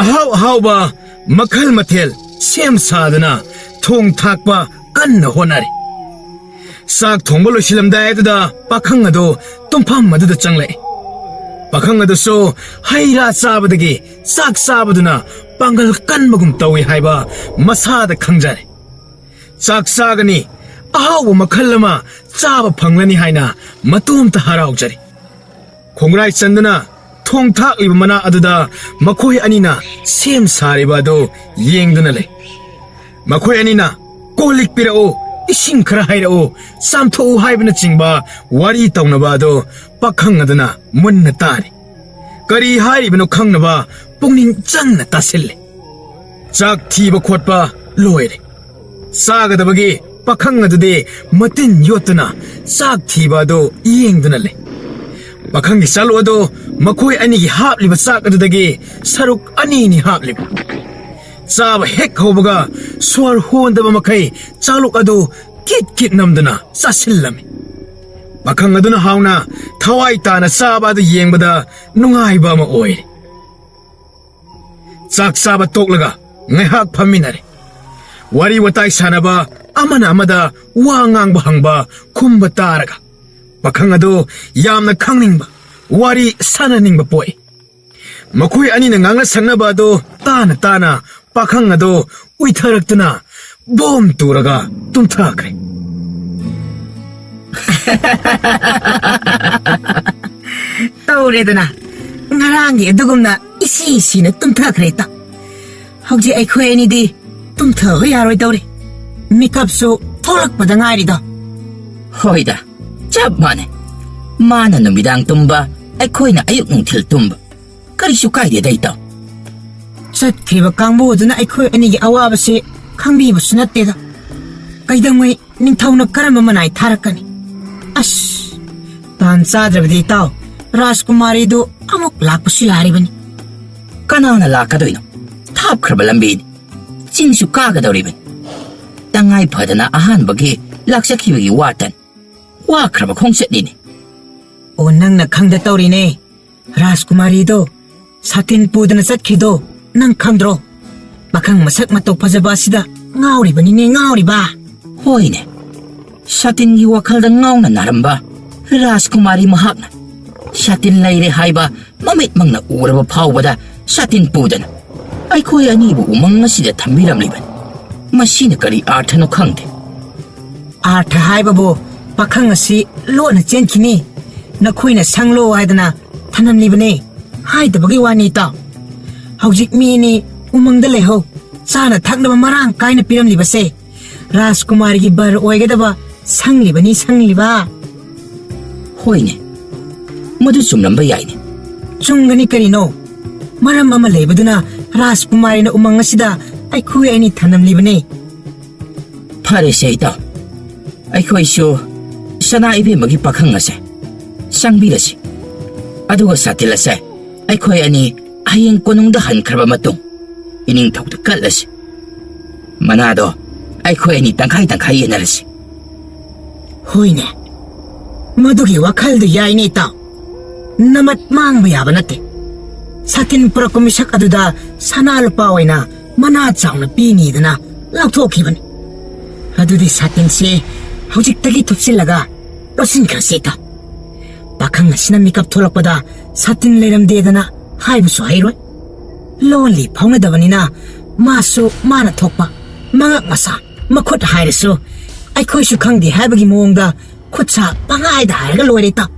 ꯑꯍꯥꯎ ꯑꯍꯥꯎꯕ ꯃꯈꯜ ꯃꯊꯦꯜ ꯁꯦꯝ ꯁꯥꯗꯨꯅ ꯊꯣꯡ ꯊꯥꯛꯄ ꯀꯟꯅ ꯍꯣꯠꯅꯔꯤ꯫ ꯆꯥꯛ ꯊꯣꯡꯕ ꯂꯣꯏꯁꯤꯜꯂꯝꯗꯥꯏ ꯑꯗꯨꯗ ꯄꯥꯈꯪ ꯑꯗꯨ ꯇꯨꯝꯐꯝ ꯑꯗꯨꯗ ꯆꯪꯂꯛꯏ꯫ ꯄꯥꯈꯪ ꯑꯗꯨꯁꯨ ꯍꯩ ꯔꯥ ꯆꯥꯕꯗꯒꯤ ꯆꯥꯛ ꯆꯥꯕꯗꯨꯅ ꯄꯥꯡꯒꯜ ꯀꯟꯕꯒꯨꯝ ꯇꯧꯏ ꯍꯥꯏꯕ ꯃꯁꯥꯗ ꯈꯪꯖꯔꯦ꯫ ꯆꯥꯛ ꯆꯥꯒꯅꯤ, ꯑꯍꯥꯎꯕ ꯃꯈꯜ ꯑꯃ ꯆꯥꯕ ꯐꯪꯂꯅꯤ ꯍꯥꯏꯅ ꯃꯇꯣꯝꯇ ꯍꯔꯥꯎꯖꯔꯤ꯫ ꯈꯣꯡꯒ꯭ꯔꯥꯏ ꯆꯟꯗꯨꯅ ꯊꯣꯡ ꯊꯥꯛꯂꯤꯕ ꯃꯅꯥ ꯑꯗꯨꯗ ꯃꯈꯣꯏ ꯑꯅꯤꯅ ꯁꯦꯝ ꯁꯥꯔꯤꯕ ꯑꯗꯨ ꯌꯦꯡꯗꯨꯅ ꯂꯩ꯫ ꯃꯈꯣꯏ ꯑꯅꯤꯅ "ꯀꯣꯜ ꯂꯤꯛ ꯄꯤꯔꯛꯎ, ꯏꯁꯤꯡ ꯈꯔ ꯍꯩꯔꯛꯎ, ꯆꯥꯝꯊꯣꯛꯎ" ꯍꯥꯏꯕꯅꯆꯤꯡꯕ ꯋꯥꯔꯤ ꯇꯧꯅꯕ ꯑꯗꯨ ꯄꯥꯈꯪ ꯑꯗꯨꯅ ꯃꯨꯟꯅ ꯇꯥꯔꯤ꯫ ꯀꯔꯤ ꯍꯥꯏꯔꯤꯕꯅꯣ ꯈꯪꯅꯕ ꯄꯨꯛꯅꯤꯡ ꯆꯪꯅ ꯇꯥꯁꯤꯜꯂꯤ꯫ ꯆꯥꯛ ꯊꯤꯕ ꯈꯣꯠꯄ ꯂꯣꯏꯔꯦ꯫ ꯆꯥꯒꯗꯕꯒꯤ ꯄꯥꯈꯪ ꯑꯗꯨꯗꯤ ꯃꯇꯤꯟ ꯌꯣꯠꯇꯨꯅ ꯆꯥꯛ ꯊꯤꯕ ꯑꯗꯨ ꯌꯦꯡꯗꯨꯅ ꯂꯩ꯫ ꯄꯥꯈꯪꯒꯤ ꯆꯥꯂꯨꯛ ꯑꯗꯨ ꯃꯈꯣꯏ ꯑꯅꯤꯒꯤ ꯍꯥꯞꯂꯤꯕ ꯆꯥꯛ ꯑꯗꯨꯗꯒꯤ ꯁꯔꯨꯛ ꯑꯅꯤꯅꯤ ꯍꯥꯞꯂꯤꯕ꯫ ꯆꯥꯕ ꯍꯦꯛ ꯍꯧꯕꯒ ꯁꯣꯔ ꯍꯣꯟꯗꯕ ꯃꯈꯩ ꯆꯥꯂꯨꯛ ꯑꯗꯨ ꯀꯤꯠ ꯀꯤꯠ ꯅꯝꯗꯨꯅ ꯆꯥꯁꯤꯜꯂꯝꯃꯤ꯫ ꯄꯥꯈꯪ ꯑꯗꯨꯅ ꯍꯥꯎꯅ ꯊꯋꯥꯏ ꯇꯥꯅ ꯆꯥꯕ ꯑꯗꯨ ꯌꯦꯡꯕꯗ ꯅꯨꯡꯉꯥꯏꯕ ꯑꯃ ꯑꯣꯏꯔꯦ꯫ ꯆꯥꯛ ꯆꯥꯕ ꯇꯣꯛꯂꯒ ꯉꯥꯏꯍꯥꯛ ꯐꯝꯃꯤꯟꯅꯔꯦ꯫ ꯋꯥꯔꯤ ꯋꯥꯇꯥꯏ ꯁꯥꯟꯅꯕ, ꯑꯃꯅ ꯑꯃꯗ ꯋꯥ ꯉꯥꯡꯕ ꯍꯪꯕ, ꯈꯨꯝꯕ ꯇꯥꯔꯒ ꯄꯥꯈꯪ ꯑꯗꯨ ꯌꯥꯝꯅ ꯈꯪꯅꯤꯡꯕ, ꯋꯥꯔꯤ ꯁꯥꯟꯅꯅꯤꯡꯕ ꯄꯣꯛꯏ꯫ ꯃꯈꯣꯏ ꯑꯅꯤꯅ ꯉꯥꯡꯅ ꯁꯛꯅꯕ ꯑꯗꯨ ꯇꯥꯅ ꯇꯥꯅ ꯄꯥꯈꯪ ꯑꯗꯨ ꯎꯏꯊꯔꯛꯇꯨꯅ ꯕꯣꯝ ꯇꯨꯔꯒ ꯇꯨꯝꯊꯈ꯭ꯔꯦ꯫ ꯇꯧꯔꯦꯗꯅ, ꯉꯔꯥꯡꯒꯤ ꯑꯗꯨꯒꯨꯝꯅ ꯏꯁꯤ ꯁꯤꯅ ꯇꯨꯝꯊꯈ꯭ꯔꯦ ꯏꯇꯥꯎ꯫ ꯍꯧꯖꯤꯛ ꯑꯩꯈꯣꯏ ꯑꯅꯤꯗꯤ ꯇꯨꯝꯊꯕ ꯌꯥꯔꯣꯏꯗꯧꯔꯦ꯫ ꯃꯤꯀꯞꯁꯨ ꯊꯣꯛꯂꯛꯄꯗ ꯉꯥꯏꯔꯤꯗꯣ꯫ ꯍꯣꯏꯗ, ꯆꯞ ꯃꯥꯟꯅꯩ꯫ ꯃꯥꯅ ꯅꯨꯃꯤꯗꯥꯡ ꯇꯨꯝꯕ, ꯑꯩꯈꯣꯏꯅ ꯑꯌꯨꯛ ꯅꯨꯡꯊꯤꯜ ꯇꯨꯝꯕ꯫ ꯀꯔꯤꯁꯨ ꯀꯥꯏꯗꯦꯗ ꯏꯇꯥꯎ꯫ ꯆꯠꯈ꯭ꯔꯤꯕ ꯀꯥꯡꯕꯨ ꯑꯗꯨꯅ ꯑꯩꯈꯣꯏ ꯑꯅꯤꯒꯤ ꯑꯋꯥꯕꯁꯦ ꯈꯪꯕꯤꯕꯁꯨ ꯅꯠꯇꯦꯗ꯫ ꯀꯩꯗꯧꯉꯩ ꯅꯤꯡꯊꯧꯅ ꯀꯔꯝꯕ ꯃꯅꯥꯏ ꯊꯥꯔꯛꯀꯅꯤ? ꯑꯁ, ꯇꯥꯟ ꯆꯥꯗ꯭ꯔꯕꯗꯤ ꯏꯇꯥꯎ, ꯔꯥꯖꯀꯨꯃꯥꯔꯤꯗꯨ ꯑꯃꯨꯛ ꯂꯥꯛꯄꯁꯨ ꯌꯥꯔꯤꯕꯅꯤ꯫ ꯀꯅꯥꯅ ꯂꯥꯛꯀꯗꯣꯏꯅꯣ? ꯊꯥꯞꯈ꯭ꯔꯕ ꯂꯝꯕꯤꯅꯤ꯫ ꯆꯤꯡꯁꯨ ꯀꯥꯒꯗꯧꯔꯤꯕꯅꯤ꯫ ꯇꯉꯥꯏ ꯐꯗꯅ ꯑꯍꯥꯟꯕꯒꯤ ꯂꯥꯛꯆꯈꯤꯕꯒꯤ ꯋꯥꯇꯅꯤ꯫ ꯋꯥꯈ꯭ꯔꯕ ꯈꯣꯡꯆꯠꯅꯤꯅꯦ꯫ ꯑꯣ, ꯅꯪꯅ ꯈꯪꯗ ꯇꯧꯔꯤꯅꯦ꯫ ꯔꯥꯖꯀꯨꯃꯥꯔꯤꯗꯣ ꯁꯥꯇꯤꯟ ꯄꯨꯗꯅ ꯆꯠꯈꯤꯗꯣ ꯅꯪ ꯈꯪꯗ꯭ꯔꯣ? ꯄꯥꯈꯪ ꯃꯁꯛ ꯃꯇꯧ ꯐꯖꯕ ꯑꯁꯤꯗ ꯉꯥꯎꯔꯤꯕꯅꯤꯅꯦ, ꯉꯥꯎꯔꯤꯕ꯫ ꯍꯣꯏꯅꯦ, ꯁꯥꯇꯤꯟꯒꯤ ꯋꯥꯈꯜꯗ ꯉꯥꯎꯅ ꯅꯥꯔꯝꯕ ꯔꯥꯖꯀꯨꯃꯥꯔꯤ ꯃꯍꯥꯛꯅ ꯁꯥꯇꯤꯟ ꯂꯩꯔꯦ ꯍꯥꯏꯕ ꯃꯃꯤꯠꯃꯛꯅ ꯎꯔꯕ ꯐꯥꯎꯕꯗ ꯁꯥꯇꯤꯟ ꯄꯨꯗꯅ ꯑꯩꯈꯣꯏ ꯑꯅꯤꯕꯨ ꯎꯃꯪ ꯑꯁꯤꯗ ꯊꯝꯕꯤꯔꯝꯂꯤꯕꯅꯤ꯫ ꯃꯁꯤꯅ ꯀꯔꯤ ꯑꯥꯔꯊꯅꯣ ꯈꯪꯗꯦ꯫ ꯑꯥꯔꯊ ꯍꯥꯏꯕꯕꯨ ꯄꯥꯈꯪ ꯑꯁꯤ ꯂꯣꯟꯅ ꯆꯦꯟꯈꯤꯅꯤ, ꯅꯈꯣꯏꯅ ꯁꯪꯂꯣ ꯍꯥꯏꯗꯅ ꯊꯝꯂꯝꯂꯤꯕꯅꯤ ꯍꯥꯏꯗꯕꯒꯤ ꯋꯥꯅꯤ ꯏꯇꯥꯎ꯫ ꯍꯧꯖꯤꯛ ꯃꯤ ꯑꯅꯤ ꯎꯃꯪꯗ ꯂꯩꯍꯧ, ꯆꯥꯅ ꯊꯛꯅꯕ ꯃꯔꯥꯡ ꯀꯥꯏꯅ ꯄꯤꯔꯝꯂꯤꯕꯁꯦ ꯔꯥꯖꯀꯨꯃꯥꯔꯤꯒꯤ ꯕꯔ ꯑꯣꯏꯒꯗꯕ ꯁꯪꯂꯤꯕꯅꯤ, ꯁꯪꯂꯤꯕ꯫ ꯍꯣꯏꯅꯦ, ꯃꯗꯨ ꯆꯨꯝꯂꯝꯕ ꯌꯥꯏꯅꯦ꯫ ꯆꯨꯝꯒꯅꯤ ꯀꯔꯤꯅꯣ? ꯃꯔꯝ ꯑꯃ ꯂꯩꯕꯗꯨꯅ ꯔꯥꯖꯀꯨꯃꯥꯔꯤꯅ ꯎꯃꯪ ꯑꯁꯤꯗ ꯑꯩꯈꯣꯏ ꯑꯅꯤ ꯊꯝꯂꯝꯂꯤꯕꯅꯤ꯫ ꯐꯔꯦꯁꯦ ꯏꯇꯥꯎ, ꯑꯩꯈꯣꯏꯁꯨ ꯁꯅꯥ ꯏꯕꯦꯝꯃꯒꯤ ꯄꯥꯈꯪ ꯑꯁꯦ ꯆꯪꯕꯤꯔꯁꯤ꯫ ꯑꯗꯨꯒ ꯁꯥꯇꯤꯜ ꯑꯁꯦ ꯑꯩꯈꯣꯏ ꯑꯅꯤ ꯍꯌꯦꯡ ꯀꯣꯅꯨꯡꯗ ꯍꯟꯈ꯭ꯔꯕ ꯃꯇꯨꯡ ꯏꯅꯤꯡꯊꯧꯗ ꯀꯠꯂꯁꯤ꯫ ꯃꯅꯥꯗꯣ ꯑꯩꯈꯣꯏ ꯑꯅꯤ ꯇꯪꯈꯥꯏ ꯇꯪꯈꯥꯏ ꯌꯦꯟꯅꯔꯁꯤ꯫ ꯍꯣꯏꯅꯦ, ꯃꯗꯨꯒꯤ ꯋꯥꯈꯜꯗꯨ ꯌꯥꯏꯅꯦ ꯏꯇꯥꯎ꯫ ꯅꯃꯠ ꯃꯥꯡꯕ ꯌꯥꯕ ꯅꯠꯇꯦ꯫ ꯁꯥꯇꯤꯟ ꯄꯨꯔꯛꯄ ꯃꯤꯁꯛ ꯑꯗꯨꯗ ꯁꯅꯥ ꯂꯨꯄꯥ ꯑꯣꯏꯅ ꯃꯅꯥ ꯆꯥꯎꯅ ꯄꯤꯅꯤꯗꯅ ꯂꯧꯊꯣꯛꯈꯤꯕꯅꯤ꯫ ꯑꯗꯨꯗꯤ ꯁꯥꯇꯤꯟꯁꯤ ꯍꯧꯖꯤꯛꯇꯒꯤ ꯊꯨꯞꯆꯤꯜꯂꯒ ꯂꯣꯠꯁꯤꯟꯈ꯭ꯔꯁꯤ ꯏꯇꯥꯎ꯫ ꯄꯥꯈꯪ ꯑꯁꯤꯅ ꯃꯤꯀꯞ ꯊꯣꯛꯂꯛꯄꯗ ꯁꯥꯇꯤꯟ ꯂꯩꯔꯝꯗꯦꯗꯅ ꯍꯥꯏꯕꯁꯨ ꯍꯩꯔꯣꯏ꯫ ꯂꯣꯟꯂꯤ ꯐꯥꯎꯅꯗꯕꯅꯤꯅ ꯃꯥꯁꯨ ꯃꯥꯅ ꯊꯣꯛꯄ ꯃꯉꯛ ꯃꯁꯥ, ꯃꯈꯨꯠ ꯍꯥꯏꯔꯁꯨ ꯑꯩꯈꯣꯏꯁꯨ ꯈꯪꯗꯦ ꯍꯥꯏꯕꯒꯤ ꯃꯑꯣꯡꯗ ꯈꯨꯠꯁꯥ ꯄꯪꯍꯥꯏꯗ ꯍꯥꯏꯔꯒ ꯂꯣꯏꯔꯦ ꯏꯇꯥꯎ꯫